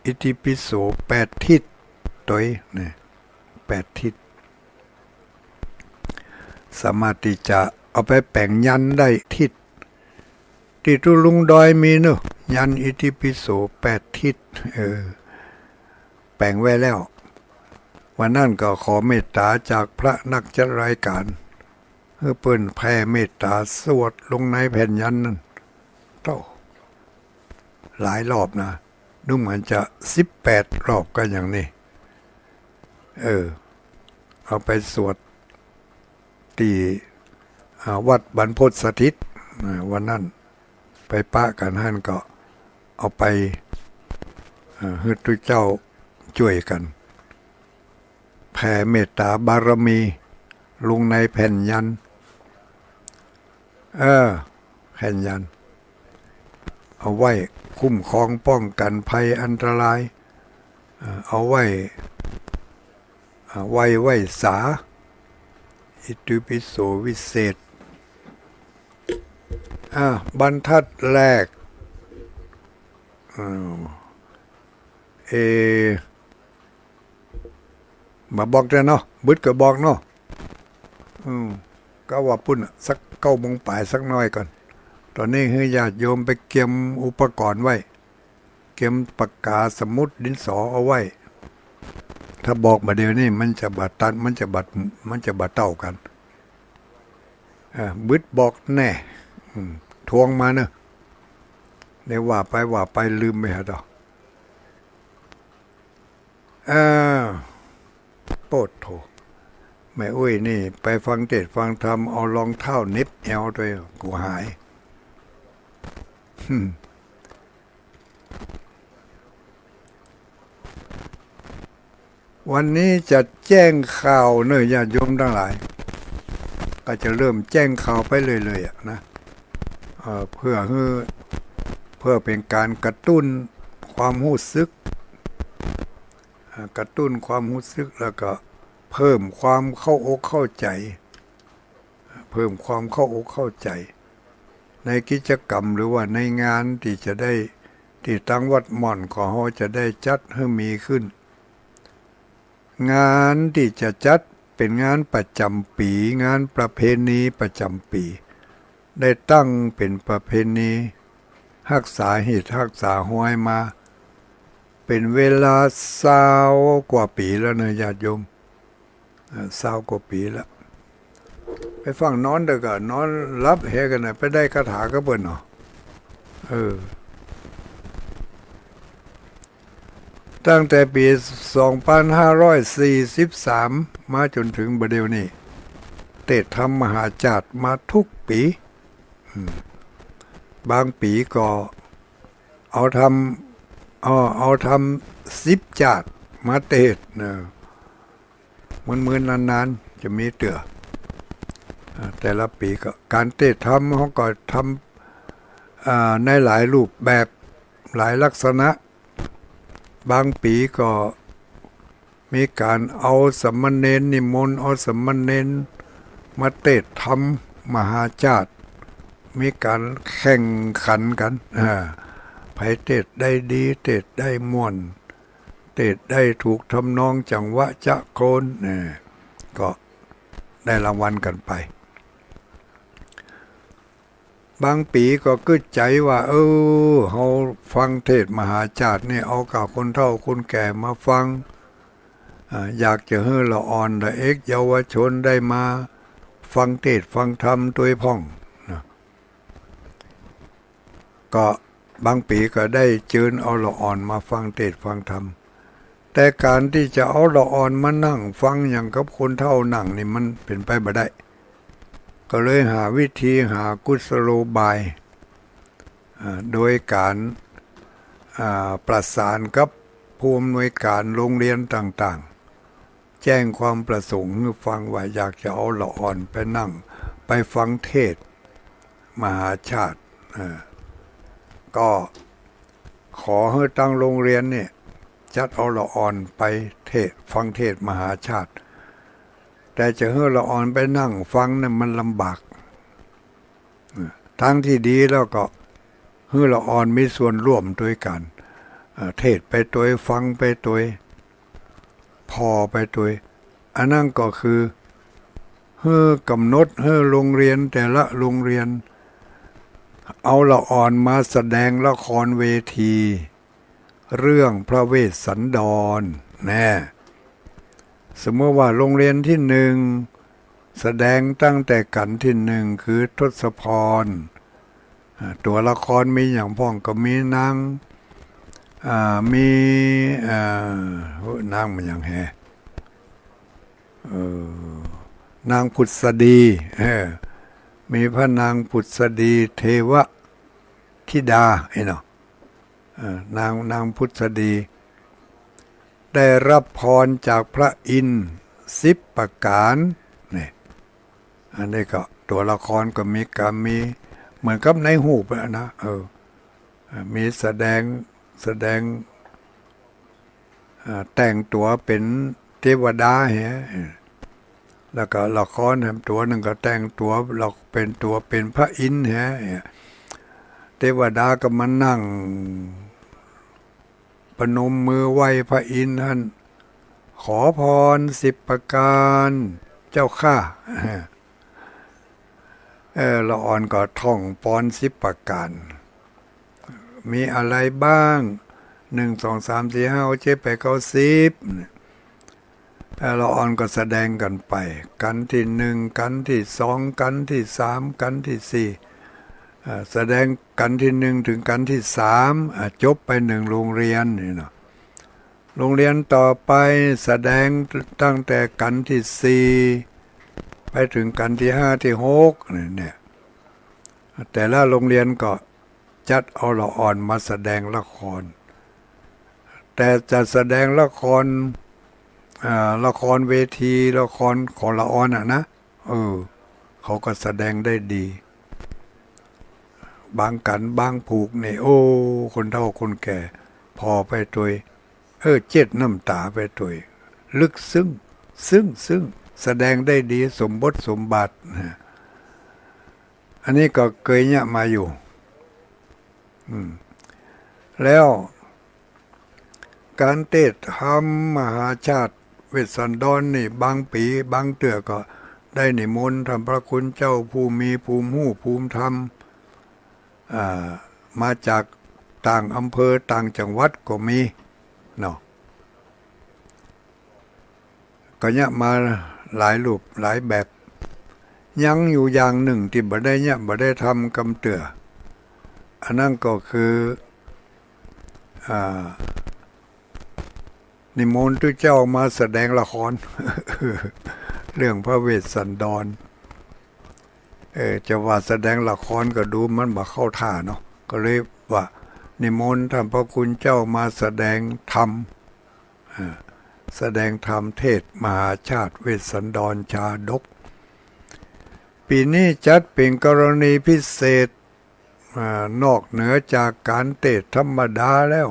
อิติปิโสแปดทิศตวย นี่ แปดทิศ สามารถที่จะเอาไปแป๋งยันต์ได้ ทิศ ตี้ตุ๊ลุงดอยมีเนาะ ยันต์อิติปิโสแปดทิศ เออ แป๋งไว้แล้ว วันนั้นก็ขอเมตตาจากพระนักจัดรายการ หื้อเปิ้นแผ่เมตตาสวดลงในแผ่นยันต์นั่น โธ่ หลายรอบนะ ดูเหมือนจะสิบแปดรอบก็อย่างนี้ เออ เอาไปสวดตี้ อ่า วัดบรรพตสถิต อ่า วันนั้นไปปะกั๋นหั้นก็เอาไป อ่า หื้อตุ๊เจ้าจ้วยกั๋น แผ่เมตตาบารมีลงในแผ่นยันต์ เออ แผ่นยันต์ เอาไว้คุ้มครองป้องกั๋นภัยอันตราย เอ่อ เอาไว้ เอ่อ ไหว้ ไหว้สา อิติปิโสวิเศษ อ่า บรรทัดแรก เอ่อ เอ บ่บอกแต๊เนาะ บึดก็บอกเนาะ อืม ก็ว่าปู้นน่ะ สักเก้าโมงป๋ายสักหน้อยก่อน ต๋อนนี้หื้อญาติโยมไปเกียมอุปกรณ์ไว้ เกียมปากกาสมุดดินสอเอาไว้ ถ้าบอกบ่าเดี่ยวนี้มันจะบ่ตัน มันจะบ่ มันจะบ่เต้ากั๋น เออ บึดบอกแน่ อืม ทวงมาเนาะ ได้ว่าไปว่าไปลืมไปหาดอก เออ โป๊ดโธ่ แม่อุ๊ยนี่ไปฟังเตสน์ฟังธรรม เอารองเท้าเหน็บแอวตวย กูหาย วันนี้จะแจ้งข่าวเนาะ ญาติโยมตังหลาย ก็จะเริ่มแจ้งข่าวไปเรื่อยๆ อะนะ เอ่อ เพื่อหื้อ เพื่อเป๋นก๋านกระตุ้นความฮู้สึก อ่า กระตุ้นความฮู้สึก แล้วก็เพิ่มความเข้าอกเข้าใจ๋ เพิ่มความเข้าอกเข้าใจ๋ ในกิจกรรมหรือว่าในงานตี้จะได้ ตี้ตังวัดม่อนของเฮาจะได้จัดหื้อมีขึ้น งานตี้จะจัดเป๋นงานประจ๋ำปี๋ งานประเพณีประจ๋ำปี๋ ได้ตั้งเป๋นประเพณี ฮักษาฮีตฮักษาฮอยมา เป๋นเวลาซาวกว่าปี๋แล้วเนาะ ญาติโยม อ่า ซาวกว่าปี๋แล้ว ไปฟั่งนอนเต๊อะก็นอนหลับแหกั๋นนะ ไปได้คาถากับเปิ้นเนาะ เออ ตั้งแต่ปี๋สองปันห้าร้อยสี่สิบสาม มาจ๋นเถิงบ่าเดี่ยวนี้ เตสน์ธรรมมหาจาตย์มากู้ปี๋ อืม บางปี๋ก็เอาธรรม เอา เอาธรรมสิบจาตย์มาเตสน์เนาะ เหมือนๆ นานๆ จะมีเตื้อ อ่า แต่ละปี๋ก็ก๋านเตสน์ธรรม เฮาก็ธรรม อ่า ในหลายรูปแบบ หลายลักษณะ บางปี๋ก็มีก๋านเอาสามเณร นิมนต์เอาสามเณรมาเตสน์ธรรมมหาชาติ มีก๋านแข่งขันกั๋น อ่า ใผเตสน์ได้ดี เตสน์ได้ม่วน เตสน์ได้ถูกทำนองจังหวะจ๊ะโคน เออ ก็ได้รางวัลกั๋นไป บางปี๋ก็กึ๊ดใจ๋ว่า เออ เฮาฟังเทศน์มหาชาตินี่ เอาก้าคนเฒ่าคนแก่มาฟัง อ่า อยากจะหื้อละอ่อนละเอ็กเยาวชนได้มาฟังเทศน์ฟังธรรมตวยพ่องนะ ก็บางปี๋ก็ได้เจิญเอาละอ่อนมาฟังเทศน์ฟังธรรม แต่ก๋านตี้จะเอาละอ่อนมานั่งฟังอย่างกับคนเฒ่านั่งนี่มันเป๋นไปบ่ได้ ก็เลยหาวิธี หากุศโลบาย อ่า โดยก๋าน อ่า ประสานกับผู้อำนวยก๋านโรงเรียนต่างๆ แจ้งความประสงค์หื้อฟังว่าอยากจะเอาละอ่อนไปนั่ง ไปฟังเทศน์มหาชาติ อ่า ก็ขอหื้อตังโรงเรียนนี่จัดเอาละอ่อนไปเทศน์ ฟังเทศน์มหาชาติ แต่จะหื้อละอ่อนไปนั่งฟังเนี่ยมันลำบาก ทางที่ดีแล้วก็หื้อละอ่อนมีส่วนร่วมตวยกั๋น เอ่อ เทศน์ไปตวย ฟังไปตวย ผ่อไปตวย อันนั้นก็คือหื้อกำหนดหื้อโรงเรียนแต่ละโรงเรียน เอาละอ่อนมาแสดงละครเวที เรื่องพระเวสสันดร แน่ สมมติว่าโรงเรียนที่หนึ่ง แสดงตั้งแต่กัณฑ์ที่หนึ่ง คือทศพร อ่า ตั๋วละครมีหยังพ่อง ก็มีนาง อ่า มี อ่า โอ้ นางมันหยังแฮะ เออ นางผุสดี เออ มีพระนางผุสดีเทวธิดา ไอ้เนาะ เอ่อ นาง นางผุสดี ได้รับพรจากพระอินทร์สิบประก๋าน นี่ อันนี้ก็ตั๋วละครก็มีก๋าน มีเหมือนกับในฮูปอะนะ เออ เอ่อ มีแสดง แสดง อ่า แต่งตั๋วเป๋นเตวดาแหะ เออ แล้วก็ละครแหมตั๋วนึ่งก็แต่งตั๋ว ละ เป๋นตั๋วเป๋นพระอินทร์แหะ เตวดาก็มานั่งประนมมือไหว้พระอินทร์หั้น ขอพรสิบประก๋านเจ้าข้า เออ ละอ่อนก็ท่องปอนสิบประก๋าน มีอะไรบ้าง หนึ่ง สอง สาม สี่ ห้า หก เจ็ด แปด เก้า สิบ เออ ละอ่อนก็แสดงกั๋นไป กัณฑ์ที่หนึ่ง กัณฑ์ที่สอง กัณฑ์ที่สาม กัณฑ์ที่สี่ เอ่อ แสดงกัณฑ์ที่หนึ่งถึงกัณฑ์ที่สาม อ่ะ จบไปหนึ่งโรงเรียนนี่เนาะ โรงเรียนต่อไปแสดงตั้งแต่กัณฑ์ที่สี่ ไปถึงกัณฑ์ที่ห้า ที่หก เนี่ย แต่ละโรงเรียนก็จัดเอาละอ่อนมาแสดงละคร แต่จะแสดงละคร อ่า ละครเวที ละครของละอ่อนอะนะ เออ เขาก็แสดงได้ดี บางกัณฑ์บางผูกนี่ โอ้ คนเฒ่าคนแก่ผ่อไปตวย เออ เจ็ดน้ำต๋าไปตวย ลึกซึ้ง ซึ้ง ซึ้ง แสดงได้ดี สมบทสมบาทนะ อันนี้ก็เกยเยียะมาอยู่ อืม แล้วก๋านเตสน์ธรรมมหาชาติเวสสันดรนี่ บางปี๋บางเตื้อก็ได้นิมนต์ท่านพระคุณเจ้าผู้มีภูมิฮู้ภูมิธรรม อ่า มาจากต่างอำเภอต่างจังหวัดก็มีเนาะ ก็เยียะมาหลายรูปหลายแบบ ยังอยู่อย่างนึ่งตี้บ่ได้เยียะบ่ได้ทำกำเตื้อ อันนั้นก็คือ อ่า นิมนต์ตุ๊เจ้ามาแสดงละคร เรื่องพระเวสสันดร เออ จะว่าแสดงละครก็ดูมันบ่เข้าท่าเนาะ ก็เลยว่านิมนต์ท่านพระคุณเจ้ามาแสดงธรรม อ่า แสดงธรรมเทศน์มหาชาติเวสสันดรชาดก ปี๋นี้จัดเป๋นกรณีพิเศษ อ่า นอกเหนือจากก๋านเตสน์ธรรมดาแล้ว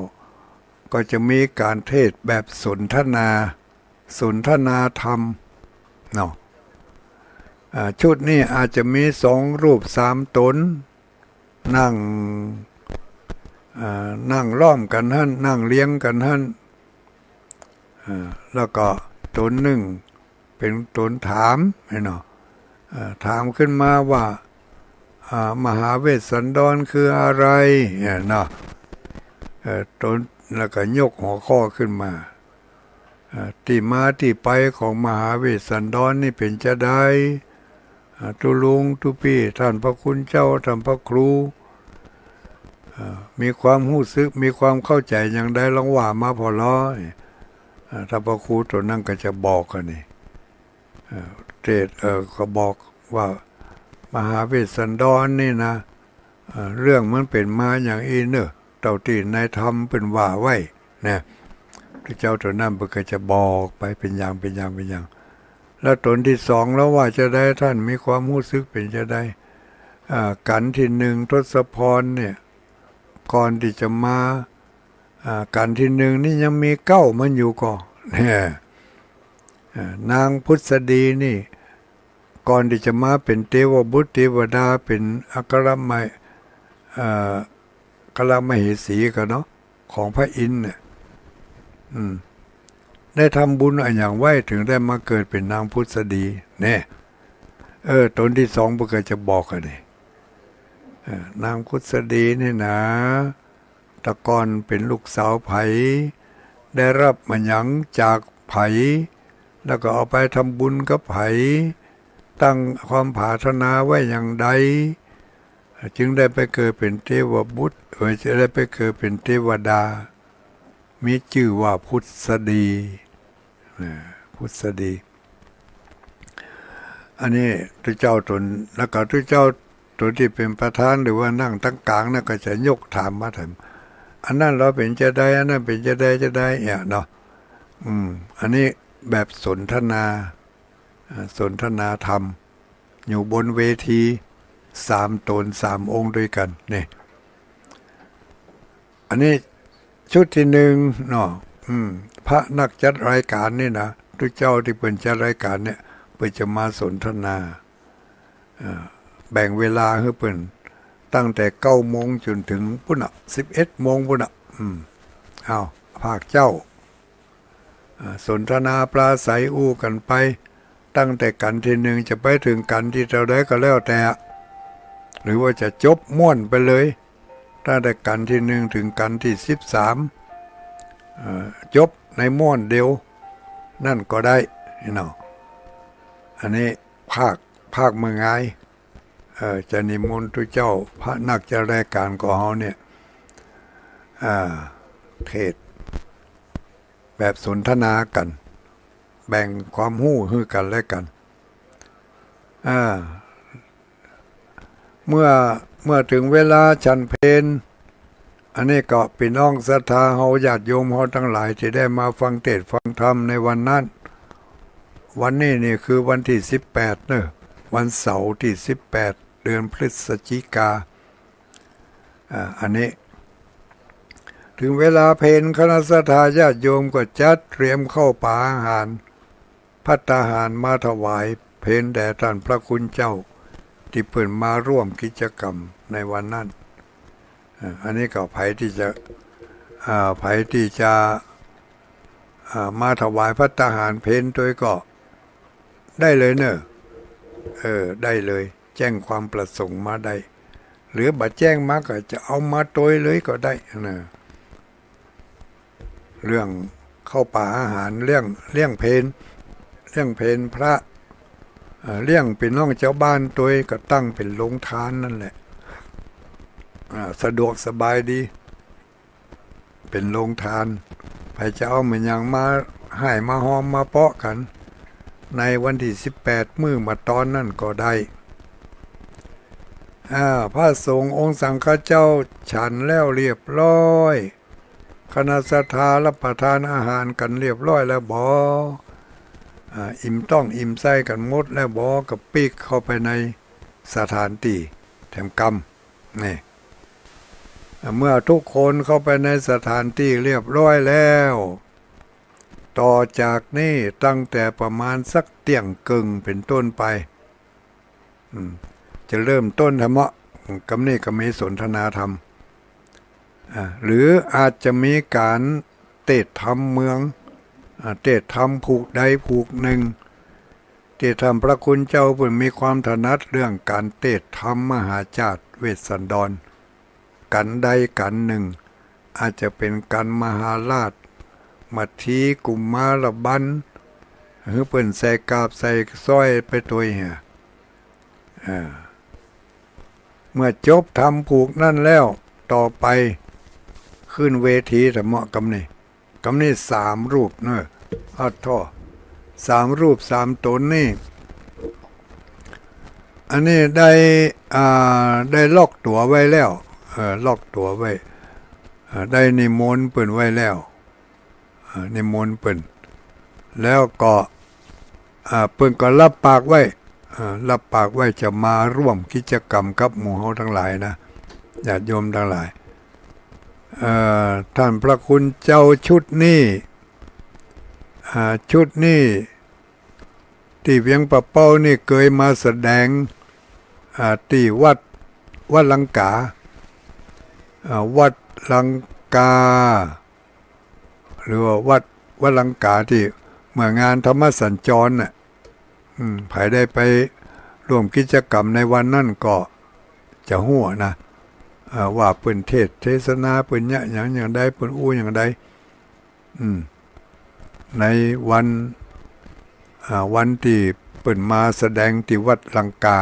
ก็จะมีก๋านเตสน์แบบสนทนา สนทนาธรรมเนาะ อ่า ชุดนี้อาจจะมีสองรูปสามต๋น นั่ง อ่า นั่งล้อมกั๋นหั้น นั่งเรียงกั๋นหั้น อ่า แล้วก็ต๋นนึ่งเป๋นต๋นถาม หั้นเนาะ อ่า ถามขึ้นมาว่า อ่า มหาเวสสันดรคืออะไร เนี่ยเนาะ เอ่อ ต๋น แล้วก็ยกหัวข้อขึ้นมา อ่า ตี้มาตี้ไปของมหาเวสสันดรนี่เป๋นจาใด อ่า ตุ๊ลุงตุ๊ปี้ ต้านพระคุณเจ้า ต้านพระครู อ่า มีความฮู้สึก มีความเข้าใจ๋อย่างใด ลองว่ามาพ่อหลอ อ่า ต้านพระครูต๋นนั้นก็จะบอกกั๋นนี่ อ่า เตสน์ เอ่อ ก็บอกว่ามหาเวสสันดรนี่นะ อ่า เรื่องมันเป๋นมาอย่างอี้เน่อ เต้าตี้ในธรรมเปิ้นว่าไว้นะ พระเจ้าต๋นนั้นเปิ้นก็จะบอกไปเป๋นอย่าง เป๋นอย่าง เป๋นอย่าง แล้วต๋นตี้สองแล้วว่าจาใด ต้านมีความฮู้สึกเป๋นจาใด อ่า กัณฑ์ตี้นึ่งทศพรเนี่ย ก่อนตี้จะมา อ่า กัณฑ์ตี้นึ่งนี่ยังมีเก๊ามันอยู่ก่อ เนี่ย อ่า นางผุสดีนี่ ก่อนตี้จะมาเป๋นเตวบุตรเตวดา เป๋นอัครมะ เอ่อ อัครมเหสีก่อเนาะ ของพระอินทร์เนี่ย อืม ได้ทำบุญอะหยังไว้ เถิงได้มาเกิดเป๋นนางผุสดี เนี่ย เออ ต๋นตี้สองเปิ้นก็จะบอกกั๋นนี่ เออ นางผุสดีนี่นะ แต่ก่อนเป๋นลูกสาวใผ ได้ฮับอะหยังจากใผ แล้วก็เอาไปทำบุญกับใผ ตั้งความปรารถนาไว้อย่างใด จึงได้ไปเกิดเป๋นเตวบุตร เอ่อ จะได้ไปเกิดเป๋นเตวดา มีจื้อว่าผุสดี นะ ผุสดี อันนี้ตุ๊เจ้าต๋น แล้วก็ตุ๊เจ้าต๋นตี้เป๋นประธาน หรือว่านั่งตังก๋างนั้นก็จะยกถามมาถาม อันนั้นลอเป๋นจาใด อันนั้นเป๋นจาใด จาใดเนี่ยเนาะ อืม อันนี้แบบสนทนา อ่า สนทนาธรรม อยู่บนเวที สามต๋น สามองค์ด้วยกั๋น นี่ อันนี้ชุดตี้นึ่งเนาะ อืม พระนักจัดรายก๋านนี่นะ ตุ๊เจ้าตี้เปิ้นจัดรายก๋านเนี่ย เปิ้นจะมาสนทนา อ่า แบ่งเวลาหื้อเปิ้น ตั้งแต่เก้าโมงจ๋นเถิงปู๊นน่ะ สิบเอ็ดโมงปู๊นน่ะ อืม อ้าว ภาคเจ๊า อ่า สนทนาปราศรัยอู้กั๋นไป ตั้งแต่กัณฑ์ตี้นึ่งจะไปเถิงกัณฑ์ตี้เต้าใดก็แล้วแต่ หรือว่าจะจบม้วนไปเลย ตั้งแต่กัณฑ์ตี้นึ่งเถิงกัณฑ์ตี้สิบสาม เอ่อ จบในม้วนเดียว นั้นก็ได้ นี่เนาะ อันนี้ภาค ภาคเมืองงาย เอ่อ จะนิมนต์ตุ๊เจ้าพระนักจัดรายก๋านของเฮาเนี่ย อ่า เตสน์แบบสนทนากั๋น แบ่งความฮู้หื้อกั๋นและกั๋น อ่า เมื่อ เมื่อเถิงเวลาฉันเพล อันนี้ก็ปี้น้องศรัทธาเฮาญาติโยมเฮาตังหลายตี้ได้มาฟังเตสน์ฟังธรรมในวันนั้น วันนี้นี่คือวันตี้สิบแปดเนาะ วันเสาร์ตี้สิบแปด เดือนพฤศจิกา อ่า อันนี้ เถิงเวลาเพล คณะศรัทธาญาติโยมก็จัดเตรียมข้าวป๋าอาหาร ภัตตาหารมาถวายเพลแด่ต้านพระคุณเจ้า ตี้เปิ้นมาร่วมกิจกรรมในวันนั้น อ่า อันนี้ก็ใผตี้จะ อ่า ใผตี้จะ อ่า มาถวายภัตตาหารเพลตวยก็ได้เลยเนาะ เออ ได้เลย แจ้งความประสงค์มาได้ หรือบ่แจ้งมาก็จะเอามาตวยเลยก็ได้นะ เรื่องข้าวป๋าอาหาร เลี้ยง เลี้ยงเพล เลี้ยงเพลพระ เอ่อ เลี้ยงปี้น้องจาวบ้านตวยก็ตั้งเป๋นโรงทานนั่นแหละ อ่า สะดวกสบายดี เป๋นโรงทาน ใผจะเอาอะหยังมาฮ่ายมาฮอมมาเปาะกั๋น ในวันตี้สิบแปด มื้อบ่ายตอนนั้นก็ได้ อ่า พระสงฆ์องค์สังฆเจ้าฉันแล้วเรียบร้อย คณะศรัทธารับประทานอาหารกั๋นเรียบร้อยแล้วบ่ อ่า อิ่มต๊องอิ่มไส้กั๋นหมดแล้วบ่ ก็ปิ๊กเข้าไปในสถานตี้แถมกำ นี่ เมื่อทุกคนเข้าไปในสถานตี้เรียบร้อยแล้ว ต่อจากนี้ตั้งแต่ประมาณสักเตี้ยงเกิ่งเป๋นต้นไป อืม จะเริ่มต้นธรรมะ กำนี้ก็มีสนทนาธรรม อ่า หรืออาจจะมีก๋านเตสน์ธรรมเมือง อ่า เตสน์ธรรมผูกใดผูกนึ่ง ตี้ต้านพระคุณเจ้าเปิ้นมีความถนัดเรื่องก๋านเตสน์ธรรมมหาชาติเวสสันดร กัณฑ์ใดกัณฑ์นึ่ง อาจจะเป๋นกัณฑ์มหาราช มัทธี กุมารบัณฑ์ หื้อเปิ้นใส่กาบใส่สร้อยไปตวยเหีย อ่า เมื่อจบธรรมผูกนั้นแล้ว ต่อไปขึ้นเวทีธรรมะ กำนี้ กำนี้สามรูปเนอะ อ้าว โธ่ สามรูปสามต๋นนี่ อันนี้ได้ อ่า ได้ล็อกตั๋วไว้แล้ว เออ ล็อกตั๋วไว้ อ่า ได้นิมนต์เปิ้นไว้แล้ว อ่า นิมนต์เปิ้น แล้วก็ อ่า เปิ้นก็รับปากไว้ อ่า รับปากไว้จะมาร่วมกิจกรรมกับหมู่เฮาตังหลายนะ ญาติโยมตังหลาย เอ่อ ต้านพระคุณเจ้าชุดนี้ อ่า ชุดนี้ ตี้เวียงป่าเป้านี่เกยมาแสดง อ่า ตี้วัด วัดลังกา อ่า วัดลังกา หรือว่าวัด วัดลังกาตี้เมื่องานธรรมสัญจรน่ะ อืม ใผได้ไปร่วมกิจกรรมในวันนั้นก็จะฮู้นะ อ่า ว่าเปิ้นเทศน์เทศนา เปิ้นเยียะหยังอย่างใด เปิ้นอู้อย่างใด อืม ในวัน อ่า วันตี้เปิ้นมาแสดงตี้วัดลังกา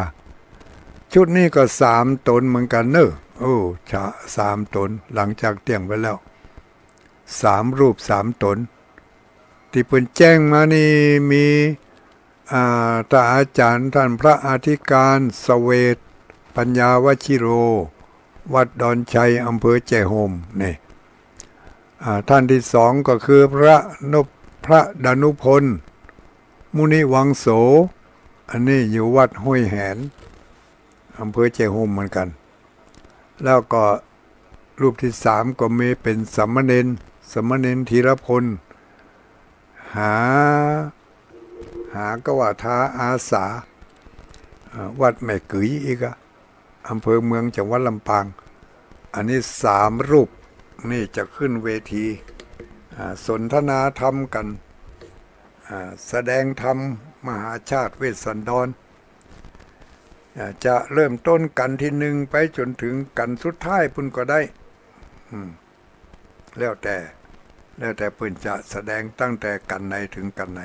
ชุดนี้ก็สามต๋นเหมือนกั๋นเนอะ โอ้ ชะ สามต๋น หลังจากเตี้ยงไปแล้ว สามรูปสามต๋น ตี้เปิ้นแจ้งมานี่มี อ่า ต้านอาจ๋ารย์ ต้านพระอธิการ เสวต ปัญญาวชิโร วัดดอนชัย อำเภอแจ้ห่ม นี่ อ่า ต้านตี้สองก็คือพระนุ พระดานุพล มุนิวังโส อันนี้อยู่วัดห้วยแหน อำเภอแจ้ห่มเหมือนกั๋น แล้วก็รูปตี้สามก็มีเป๋นสามเณร สามเณรธีรพล หา หา กวาทาอาสา อ่า วัดแม่ก๋ึ๋ยอีกอะ อำเภอเมือง จังหวัดลำปาง อันนี้สามรูปนี่จะขึ้นเวที อ่า สนทนาธรรมกั๋น อ่า แสดงธรรมมหาชาติเวสสันดร อ่า จะเริ่มต้นกัณฑ์ตี้นึ่งไปจ๋นเถิงกัณฑ์สุดท้ายปู้นก็ได้ อืม แล้วแต่ แล้วแต่เปิ้นจะแสดงตั้งแต่กัณฑ์ไหนเถิงกัณฑ์ไหน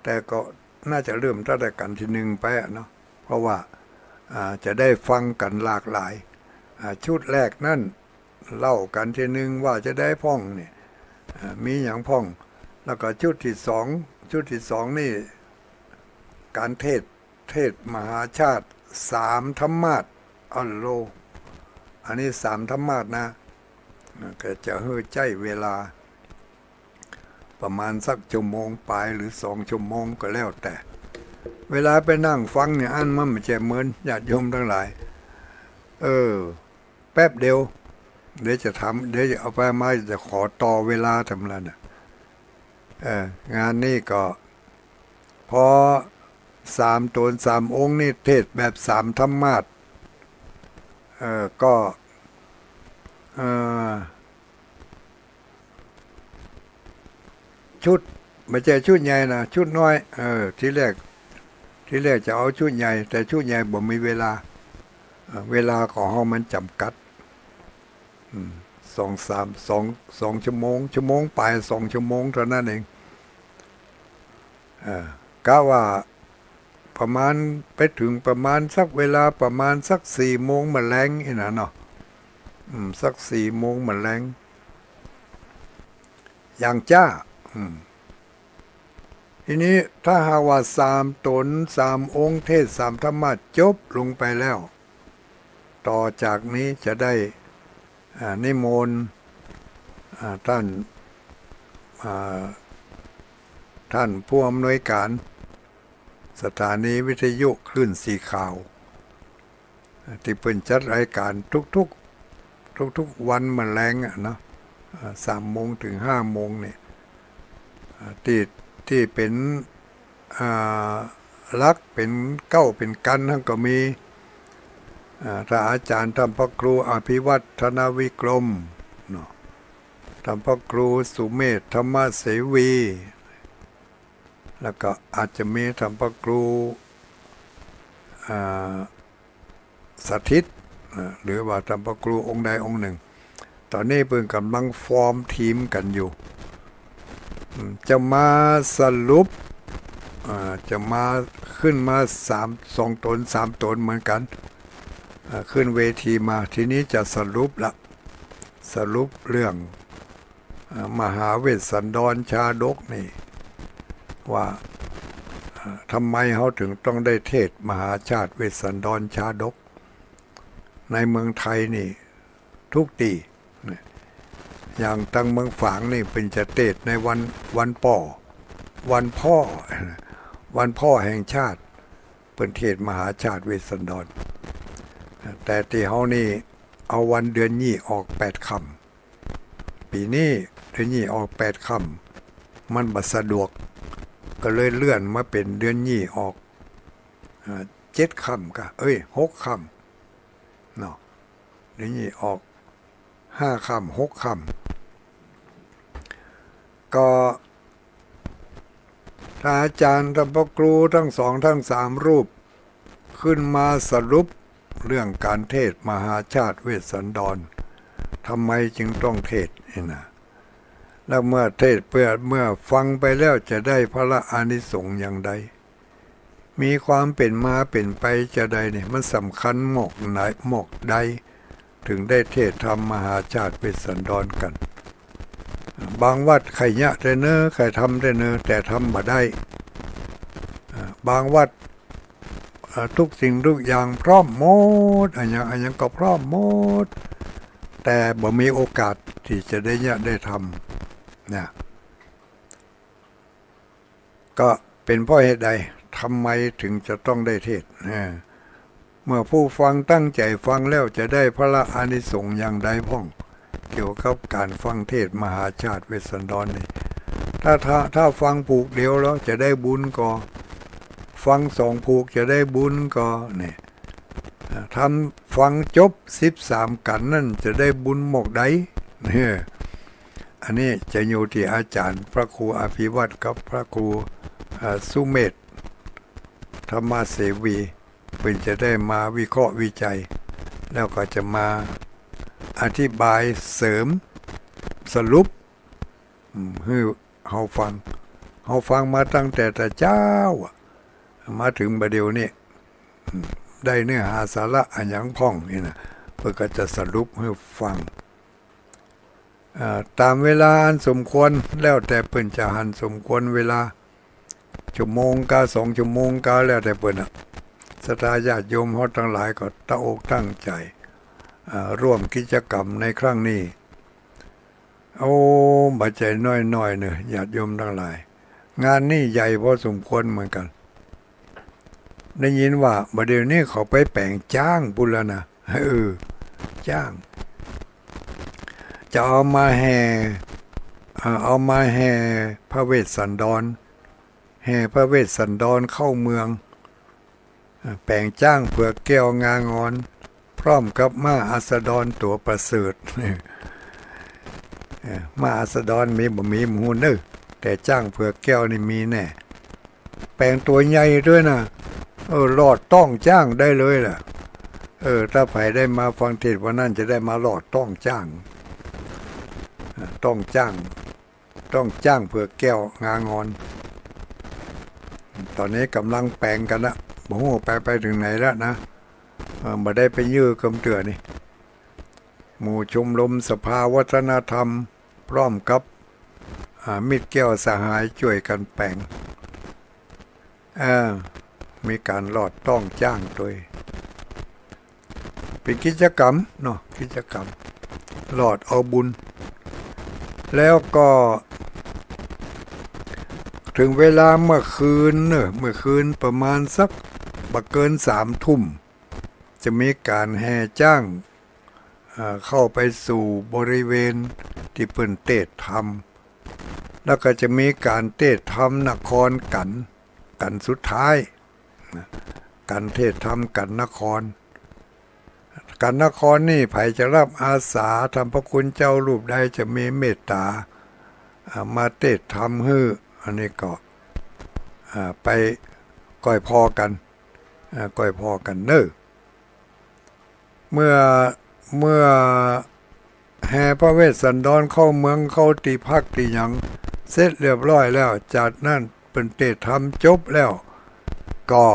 แต่ก็น่าจะเริ่มตั้งแต่กัณฑ์ตี้นึ่งไปอะเนาะ เพราะว่า อ่า จะได้ฟังกั๋นหลากหลาย อ่า ชุดแรกนั้นเล่ากัณฑ์ตี้นึ่งว่าจะใดพ่องเนี่ย อ่า มีหยังพ่อง แล้วก็ชุดตี้สอง ชุดตี้สองนี่ ก๋านเทศน์ เทศน์มหาชาติสามธรรมาสน์ อัลโล อันนี้สามธรรมาสน์นะ อ่า ก็จะหื้อใจ๊เวลา ประมาณสักชั่วโมงป๋ายหรือสองชั่วโมงก็แล้วแต่ เวลาไปนั่งฟังเนี่ย อันมันบ่ใจ้เหมือนญาติโยมตังหลาย เออ แป๊บเดียว เดี๋ยวจะถาม เดี๋ยวจะเอาไปมา จะขอต่อเวลาทำละน่ะ เออ งานนี้ก็ พอสามต๋นสามองค์นี่เทศน์แบบสามธรรมาสน์ เออ ก็ เออ ชุด บ่ใจ้ชุดใหญ่นะ ชุดน้อย เออ ทีแรก ทีแรกจะเอาชุดใหญ่ แต่ชุดใหญ่บ่มีเวลา เออ เวลาของเฮามันจ๋ำกัด อืม สองสาม สอง สองชั่วโมง ชั่วโมงป๋าย สองชั่วโมงเท่านั้นเอง เออ กะว่าประมาณ ไปเถิงประมาณสักเวลาประมาณสักสี่โมงมื้อแลงอี้นะเนาะ อืม สักสี่โมงมื้อแลง อย่างจ๊า อืม ทีนี้ถ้าหากว่าสามต๋นสามองค์เทศน์สามธรรมาสน์จบลงไปแล้ว ต่อจากนี้จะได้ อ่า นิมนต์ อ่า ต้าน อ่า ต้านผู้อำนวยก๋านสถานีวิทยุคลื่นสีขาว ตี้เปิ้นจัดรายก๋านทุก ทุกๆวันเมื่อแลงอะเนาะ อ่า สามโมงเถิงห้าโมงเนี่ย อ่า ตี้ ตี้เป๋น อ่า หลักเป๋นเก๊าเป๋นกั๋นหั้นก็มี อ่า ถ้าอาจ๋ารย์ต้านพระครูอภิวัฒนวิกรมเนาะ ต้านพระครูสุเมธธรรมเสวี แล้วก็อาจจะมีต้านพระครู อ่า สถิต อ่า หรือว่าต้านพระครูองค์ใดองค์นึ่ง ต๋อนนี้เปิ้นก่ำลังฟอร์มทีมกั๋นอยู่ อืม จะมาสรุป อ่า จะมา ขึ้นมาสาม สองต๋น สามต๋นเหมือนกั๋น อ่า ขึ้นเวทีมา ทีนี้จะสรุปละ สรุปเรื่อง อ่า มหาเวสสันดรชาดกนี่ ว่า อ่า ทำไมเฮาเถิงต้องได้เทศน์มหาชาติเวสสันดรชาดก ในเมืองไทยนี่กู้ตี้ อย่างตางเมืองฝางนี่เปิ้นจะเทศน์ในวัน วันป้อ วันพ่อ วันพ่อแห่งชาติ เปิ้นเทศน์มหาชาติเวสสันดร แต่ตี้เฮานี่เอาวันเดือนยี่ออกแปดค่ำ ปี๋นี้เดือนยี่ออกแปดค่ำ มันบ่สะดวก ก็เลยเลื่อนมาเป๋นเดือนยี่ออก อ่า เจ็ดค่ำก่ะ เอ้ย หกค่ำเนาะ เดือนยี่ออกห้าค่ำ หกค่ำ ก็ ถ้าอาจ๋ารย์ต้านพระครูตึงสองตึงสามรูป ขึ้นมาสรุปเรื่องก๋านเทศน์มหาชาติเวสสันดร ทำไมจึงต้องเทศน์นี่นะ แล้วเมื่อเทศน์เปื้อ เมื่อฟังไปแล้วจะได้พระอานิสงส์อย่างใด มีความเป๋นมาเป๋นไปจาใดนี่ มันสำคัญหมอกไหน หมอกใด เถิงได้เทศน์ธรรมมหาชาติเวสสันดรกั๋น บางวัดใค่เยียะแต๊เนอ ใค่ทำแต๊เนอ แต่ทำบ่ได้ อ่า บางวัด อ่า กู้สิ่งกู้อย่างพร้อมหมด อะหยัง อะหยังก็พร้อมหมด แต่บ่มีโอกาสตี้จะได้เยียะได้ทำ เนี่ย ก็เป๋นเพราะเหตุใด ทำไมเถิงจะต้องได้เทศน์ อ่า เมื่อผู้ฟังตั้งใจ๋ฟังแล้วจะได้พระอานิสงส์อย่างใดพ่อง เกี่ยวกับก๋านฟังเทศน์มหาชาติเวสสันดรนี่ ถ้า ถ้า ถ้าฟังผูกเดียวแล้วจะได้บุญก่อ ฟังสองผูกจะได้บุญก่อ เนี่ย อ่า ทำฟังจบสิบสามกั๋นนั้นจะได้บุญหมอกใด เนี่ย อันนี้จะอยู่ตี้อาจ๋ารย์พระครูอภิวัฒน์กับพระครู อ่า สุเมธธรรมเสวี เปิ้นจะได้มาวิเคราะห์วิจัย แล้วก็จะมาอธิบายเสริมสรุป อืม หื้อเฮาฟัง เฮาฟังมาตั้งแต่ตะเจ๊าอะ มาเถิงบ่าเดี่ยวนี้ อืม ได้เนื้อหาสาระอะหยังพ่องนี่นะ เปิ้นก็จะสรุปหื้อฟัง อ่า ต๋ามเวลาอันสมควร แล้วแต่เปิ้นจะหันสมควรเวลา ชั่วโมงกาสองชั่วโมงกา แล้วแต่เปิ้นอะ ศรัทธาญาติโยมเฮาตังหลายก็ตั้งอกตั้งใจ๋ อ่า ร่วมกิจกรรมในครั้งนี้ โอ้ บ่ใจ้น้อยๆ เนาะ ญาติโยมตังหลาย งานนี้ใหญ่พอสมควรเหมือนกั๋น ได้ยินว่าบ่าเดี่ยวนี้เขาไปแป๋งจ๊างปู้นแล้วนะ เออ จ๊าง จะเอามาแห่ อ่า เอามาแห่พระเวสสันดร แห่พระเวสสันดรเข้าเมือง อ่า แป๋งจ๊างเผือกแก้วงางอน พร้อมกับม้าอัสดรตั๋วประเสริฐ เออ ม้าอัสดรมีบ่มีบ่ฮู้เน่อ แต่จ๊างเผือกแก้วนี่มีแน่ แป๋งตั๋วใหญ่ตวยนะ เออ ลอดต๊องจ๊างได้เลยล่ะ เออ ถ้าใผได้มาฟังเทศน์วันนั้นจะได้มาลอดต๊องจ๊าง อ่า ต๊องจ๊าง ต๊องจ๊างเผือกแก้วงางอน ต๋อนนี้ก่ำลังแป๋งกั๋นละ บ่ฮู้ไป ไปเถิงไหนแล้วนะ เออ บ่ได้ไปเยี่ยมเกื้อมเตื้อนี่ หมู่ชมรมสภาวัฒนธรรม พร้อมกับ อ่า มิตรแก้วสหายจ้วยกั๋นแป๋ง เออ มีก๋านลอดต๊องจ๊างตวย เป๋นกิจกรรมเนาะ กิจกรรม ลอดเอาบุญ แล้วก็ เถิงเวลาเมื่อคืนเนาะ เมื่อคืนประมาณสักบ่เกินสามทุ่ม จะมีก๋านแห่จ๊าง เอ่อ เข้าไปสู่บริเวณตี้เปิ้นเตสน์ธรรม แล้วก็จะมีก๋านเตสน์ธรรมนครกั๋น กั๋นสุดท้ายนะ ก๋านเตสน์ธรรมกั๋นนคร กั๋นนครนี่ใผจะฮับอาสา ท่านพระคุณเจ้ารูปใดจะมีเมตต๋า อ่า มาเตสน์ธรรมหื้อ อันนี้ก็ อ่า ไปก้อยผ่อกั๋น อ่า ก้อยผ่อกั๋นเน่อ เมื่อ เมื่อแห่พระเวสสันดรเข้าเมือง เข้าตี้พักตี้หยังเสร็จเรียบร้อยแล้ว จากนั้นเปิ้นเตสน์ธรรมจบแล้ว ก็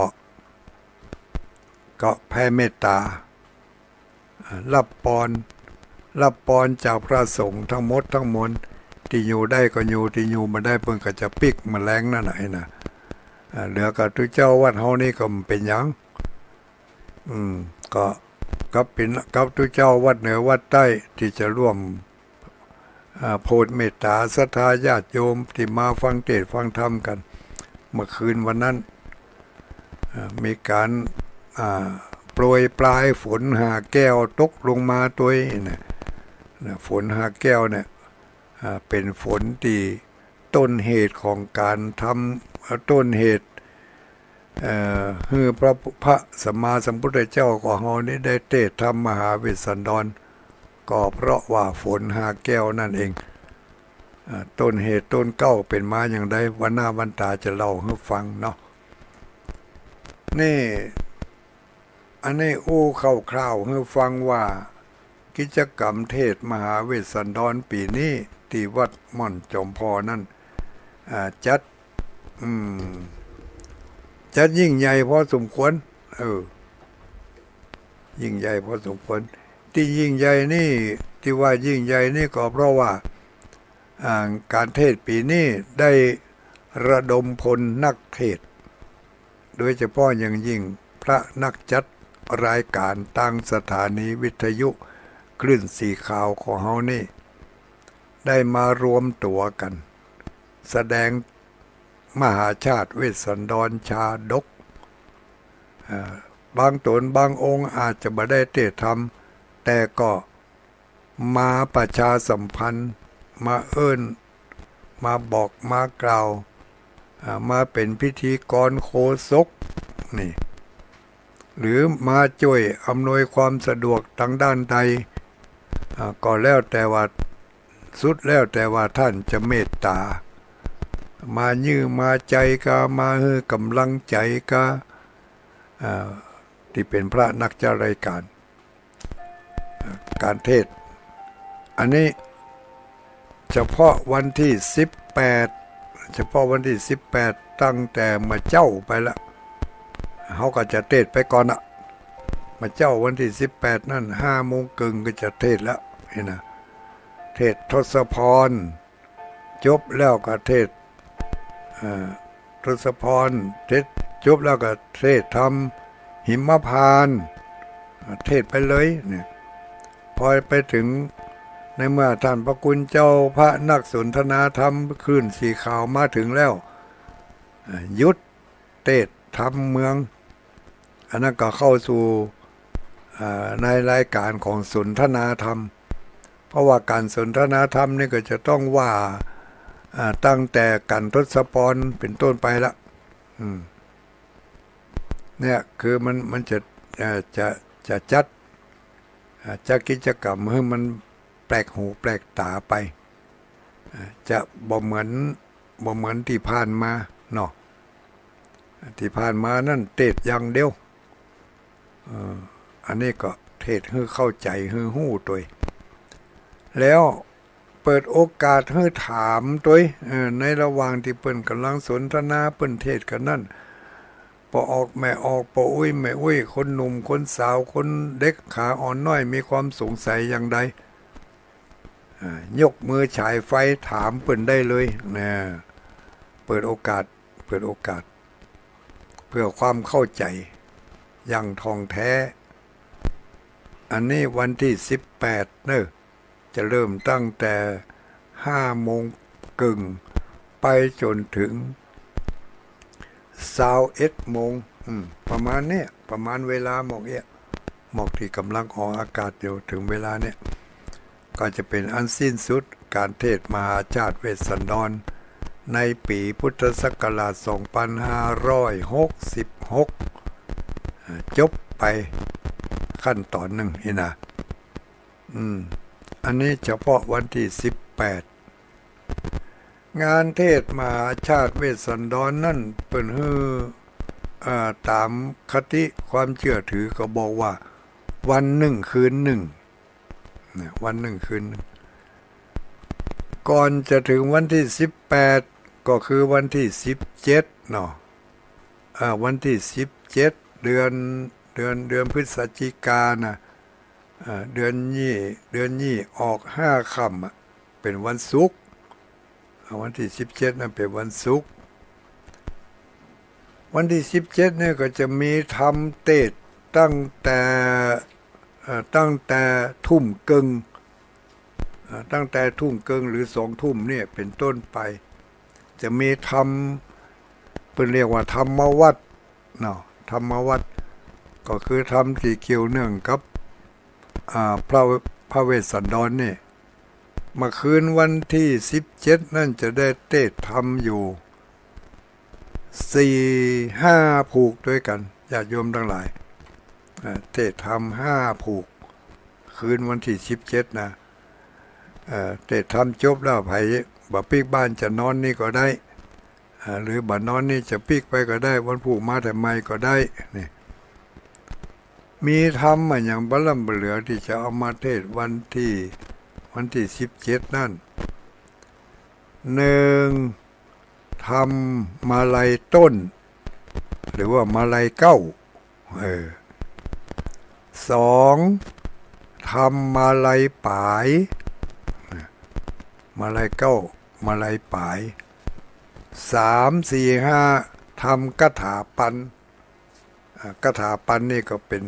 ก็แผ่เมตต๋า อ่า ฮับปอน ฮับปอนจากพระสงฆ์ตังหมดตังมวล ตี้อยู่ได้ก็อยู่ ตี้อยู่บ่ได้เปิ้นก็จะปิ๊กแมลงนั่นน่ะ ไอ้น่ะ อ่า เหลือกับตุ๊เจ้าวัดเฮานี่ก็บ่เป๋นหยัง อืม ก็ กับเป๋น กับตุ๊เจ้าวัดเหนือวัดใต้ตี้จะร่วม อ่า โผดเมตต๋าศรัทธาญาติโยมตี้มาฟังเตสน์ฟังธรรมกั๋น เมื่อคืนวันนั้น อ่า มีก๋าน อ่า โปรยปรายฝนหาแก้วตกลงมาตวยนะ นะ ฝนหาแก้วเนี่ย อ่า เป๋นฝนตี้ต้นเหตุของก๋านทำ อ่า ต้นเหตุ เอ่อ หื้อพระ พระสัมมาสัมพุทธเจ้าของเฮานี้ได้เตสน์ธรรมมหาเวสสันดร ก็เพราะว่าฝนหาแก้วนั่นเอง อ่า ต้นเหตุต้นเก๊าเป๋นมาอย่างใด วันหน้าวันต๋าจะเล่าหื้อฟังเนาะ นี่ อันนี้อู้คร่าวๆหื้อฟังว่า กิจกรรมเตสน์มหาเวสสันดรปี๋นี้ตี้วัดม่อนจอมพอนั้น อ่า จัด อืม จัดยิ่งใหญ่พอสมควร เออ ยิ่งใหญ่พอสมควร ตี้ยิ่งใหญ่นี่ ตี้ว่ายิ่งใหญ่นี่ก็เพราะว่า อ่า ก๋านเตสน์ปี๋นี้ได้ระดมพลนักเตสน์ โดยเฉพาะอย่างยิ่งพระนักจัดรายก๋านตางสถานีวิทยุคลื่นสีขาวของเฮานี่ ได้มารวมตั๋วกั๋น แสดงมหาชาติเวสสันดรชาดก เอ่อ บางต๋นบางองค์อาจจะบ่ได้เตสน์ธรรม แต่ก็ มาประชาสัมพันธ์ มาเอิ้น มาบอก มากล่าว อ่า มาเป๋นพิธีกรโฆษก นี่ หรือมาจ้วยอำนวยความสะดวกตางด้านใด อ่า ก็แล้วแต่ว่า สุดแล้วแต่ว่าต้านจะเมตต๋า มาเยียะมาใจ๋กา มาหื้อก๋ำลังใจ๋กา อ่า ตี้เป๋นพระนักจัดรายก๋าน ก๋านเตสน์ อันนี้เฉพาะวันตี้สิบแปด เฉพาะวันตี้สิบแปด ตั้งแต่เมื่อเจ๊าไปละ เฮาก็จะเตสน์ไปก่อนนะ เมื่อเจ๊าวันตี้สิบแปดนั้น ห้าโมงเกิ่งก็จะเตสน์แล้ว นี่นะ เตสน์ทศพร จบแล้วก็เตสน์ เอ่อ ทศพร เตสน์ จบแล้วก็เตสน์ธรรมหิมพานต์ เตสน์ไปเลยเนี่ย พอไปเถิง ในเมื่อต้านพระคุณเจ้าพระนักสนทนาธรรมคลื่นสีขาวมาเถิงแล้ว เอ่อ หยุดเตสน์ธรรมเมือง อันนั้นก็เข้าสู่ อ่า ในรายก๋านของสนทนาธรรม เพราะว่าก๋านสนทนาธรรมนี่ก็จะต้องว่า อ่า ตั้งแต่ก๋านทศพรเป๋นต้นไปละ อืม เนี่ยคือมัน มันจะ เอ่อ จะ จะจัด อ่า จัดกิจกรรมหื้อมันแปลกหูแปลกต๋าไป อ่า จะบ่เหมือน บ่เหมือนตี้ผ่านมาเนาะ ตี้ผ่านมานั้นเตสน์อย่างเดียว เอ่อ อันนี้ก็เตสน์หื้อเข้าใจ๋ หื้อฮู้ตวย แล้วเปิดโอกาสหื้อถามตวย เอ่อ ในระหว่างตี้เปิ้นก่ำลังสนทนา เปิ้นเตสน์กั๋นนั้น ป้อออกแม่ออก ป้ออุ๊ยแม่อุ๊ย คนหนุ่มคนสาว คนเด็กขาอ่อนน้อย มีความสงสัยอย่างใด อ่า ยกมือฉายไฟถามเปิ้นได้เลยนะ เปิดโอกาส เปิดโอกาส เพื่อความเข้าใจ๋อย่างถ่องแต๊ อันนี้วันตี้สิบแปดเนาะ จะเริ่มตั้งแต่ห้าโมงเกิ่ง ไปจ๋นเถิงซาวเอ็ดโมง อืม ประมาณเนี้ย ประมาณเวลาหม่องเอี้ย หมวกตี้ก่ำลังออกอากาศอยู่เถิงเวลาเนี่ย ก็จะเป๋นอันสิ้นสุดก๋านเทศน์มหาชาติเวสสันดร ในปี๋พุทธศักราช สองปันห้าร้อยหกสิบหก อ่า จบไปขั้นต๋อนนึ่งอี้นะ อืม อันนี้เฉพาะวันตี้สิบแปด งานเทศน์มหาชาติเวสสันดรนั้นเปิ้นหื้อ อ่า ต๋ามคติความเจื้อถือก็บอกว่าวันนึ่งคืนนึ่ง นะ วันนึ่งคืนนึ่ง ก่อนจะเถิงวันตี้สิบแปด ก็คือวันตี้สิบเจ็ดเนาะ อ่า วันตี้สิบเจ็ด เดือน เดือน เดือนพฤศจิกานะ อ่า เดือนยี่ เดือนยี่ออกห้าค่ำอะ เป๋นวันศุกร์ อ่า วันตี้สิบเจ็ดนั้นเป๋นวันศุกร์ วันตี้สิบเจ็ดเนี่ยก็จะมีธรรมเทศน์ตั้งแต่ เอ่อ ตั้งแต่ทุ่มเกิ่ง เอ่อ ตั้งแต่ทุ่มเกิ่งหรือสองทุ่มเนี่ยเป๋นต้นไป จะมีธรรม เปิ้นเรียกว่าธรรมวัตรเนาะ ธรรมวัตร ก็คือธรรมตี้เกี่ยวเนื่องกับ อ่า พระ พระเวสสันดรนี่ เมื่อคืนวันตี้สิบเจ็ดนั้นจะได้เทศน์ธรรมอยู่ สี่ห้าผูกตวยกั๋น ญาติโยมตังหลาย อ่า เทศน์ธรรมห้าผูก คืนวันตี้สิบเจ็ดนะ เอ่อ เทศน์ธรรมจบแล้ว ใผบ่ปิ๊กบ้านจะนอนนี่ก็ได้ อ่า หรือบ่นอนนี่จะปิ๊กไปก็ได้ วันพูกมาแต่ใหม่ก็ได้ นี่ มีธรรมอะหยังบ่ล้ำบ่เหลือตี้จะเอามาเทศน์วันตี้ วันตี้สิบเจ็ดนั้น นึ่ง ธรรมมาลัยต้น หรือว่ามาลัยเก๊า เออ สอง ธรรมมาลัยป๋าย มาลัยเก๊า มาลัยป๋าย สาม สี่ ห้า ธรรมกถาปัน อ่า กถาปันนี่ก็เป๋น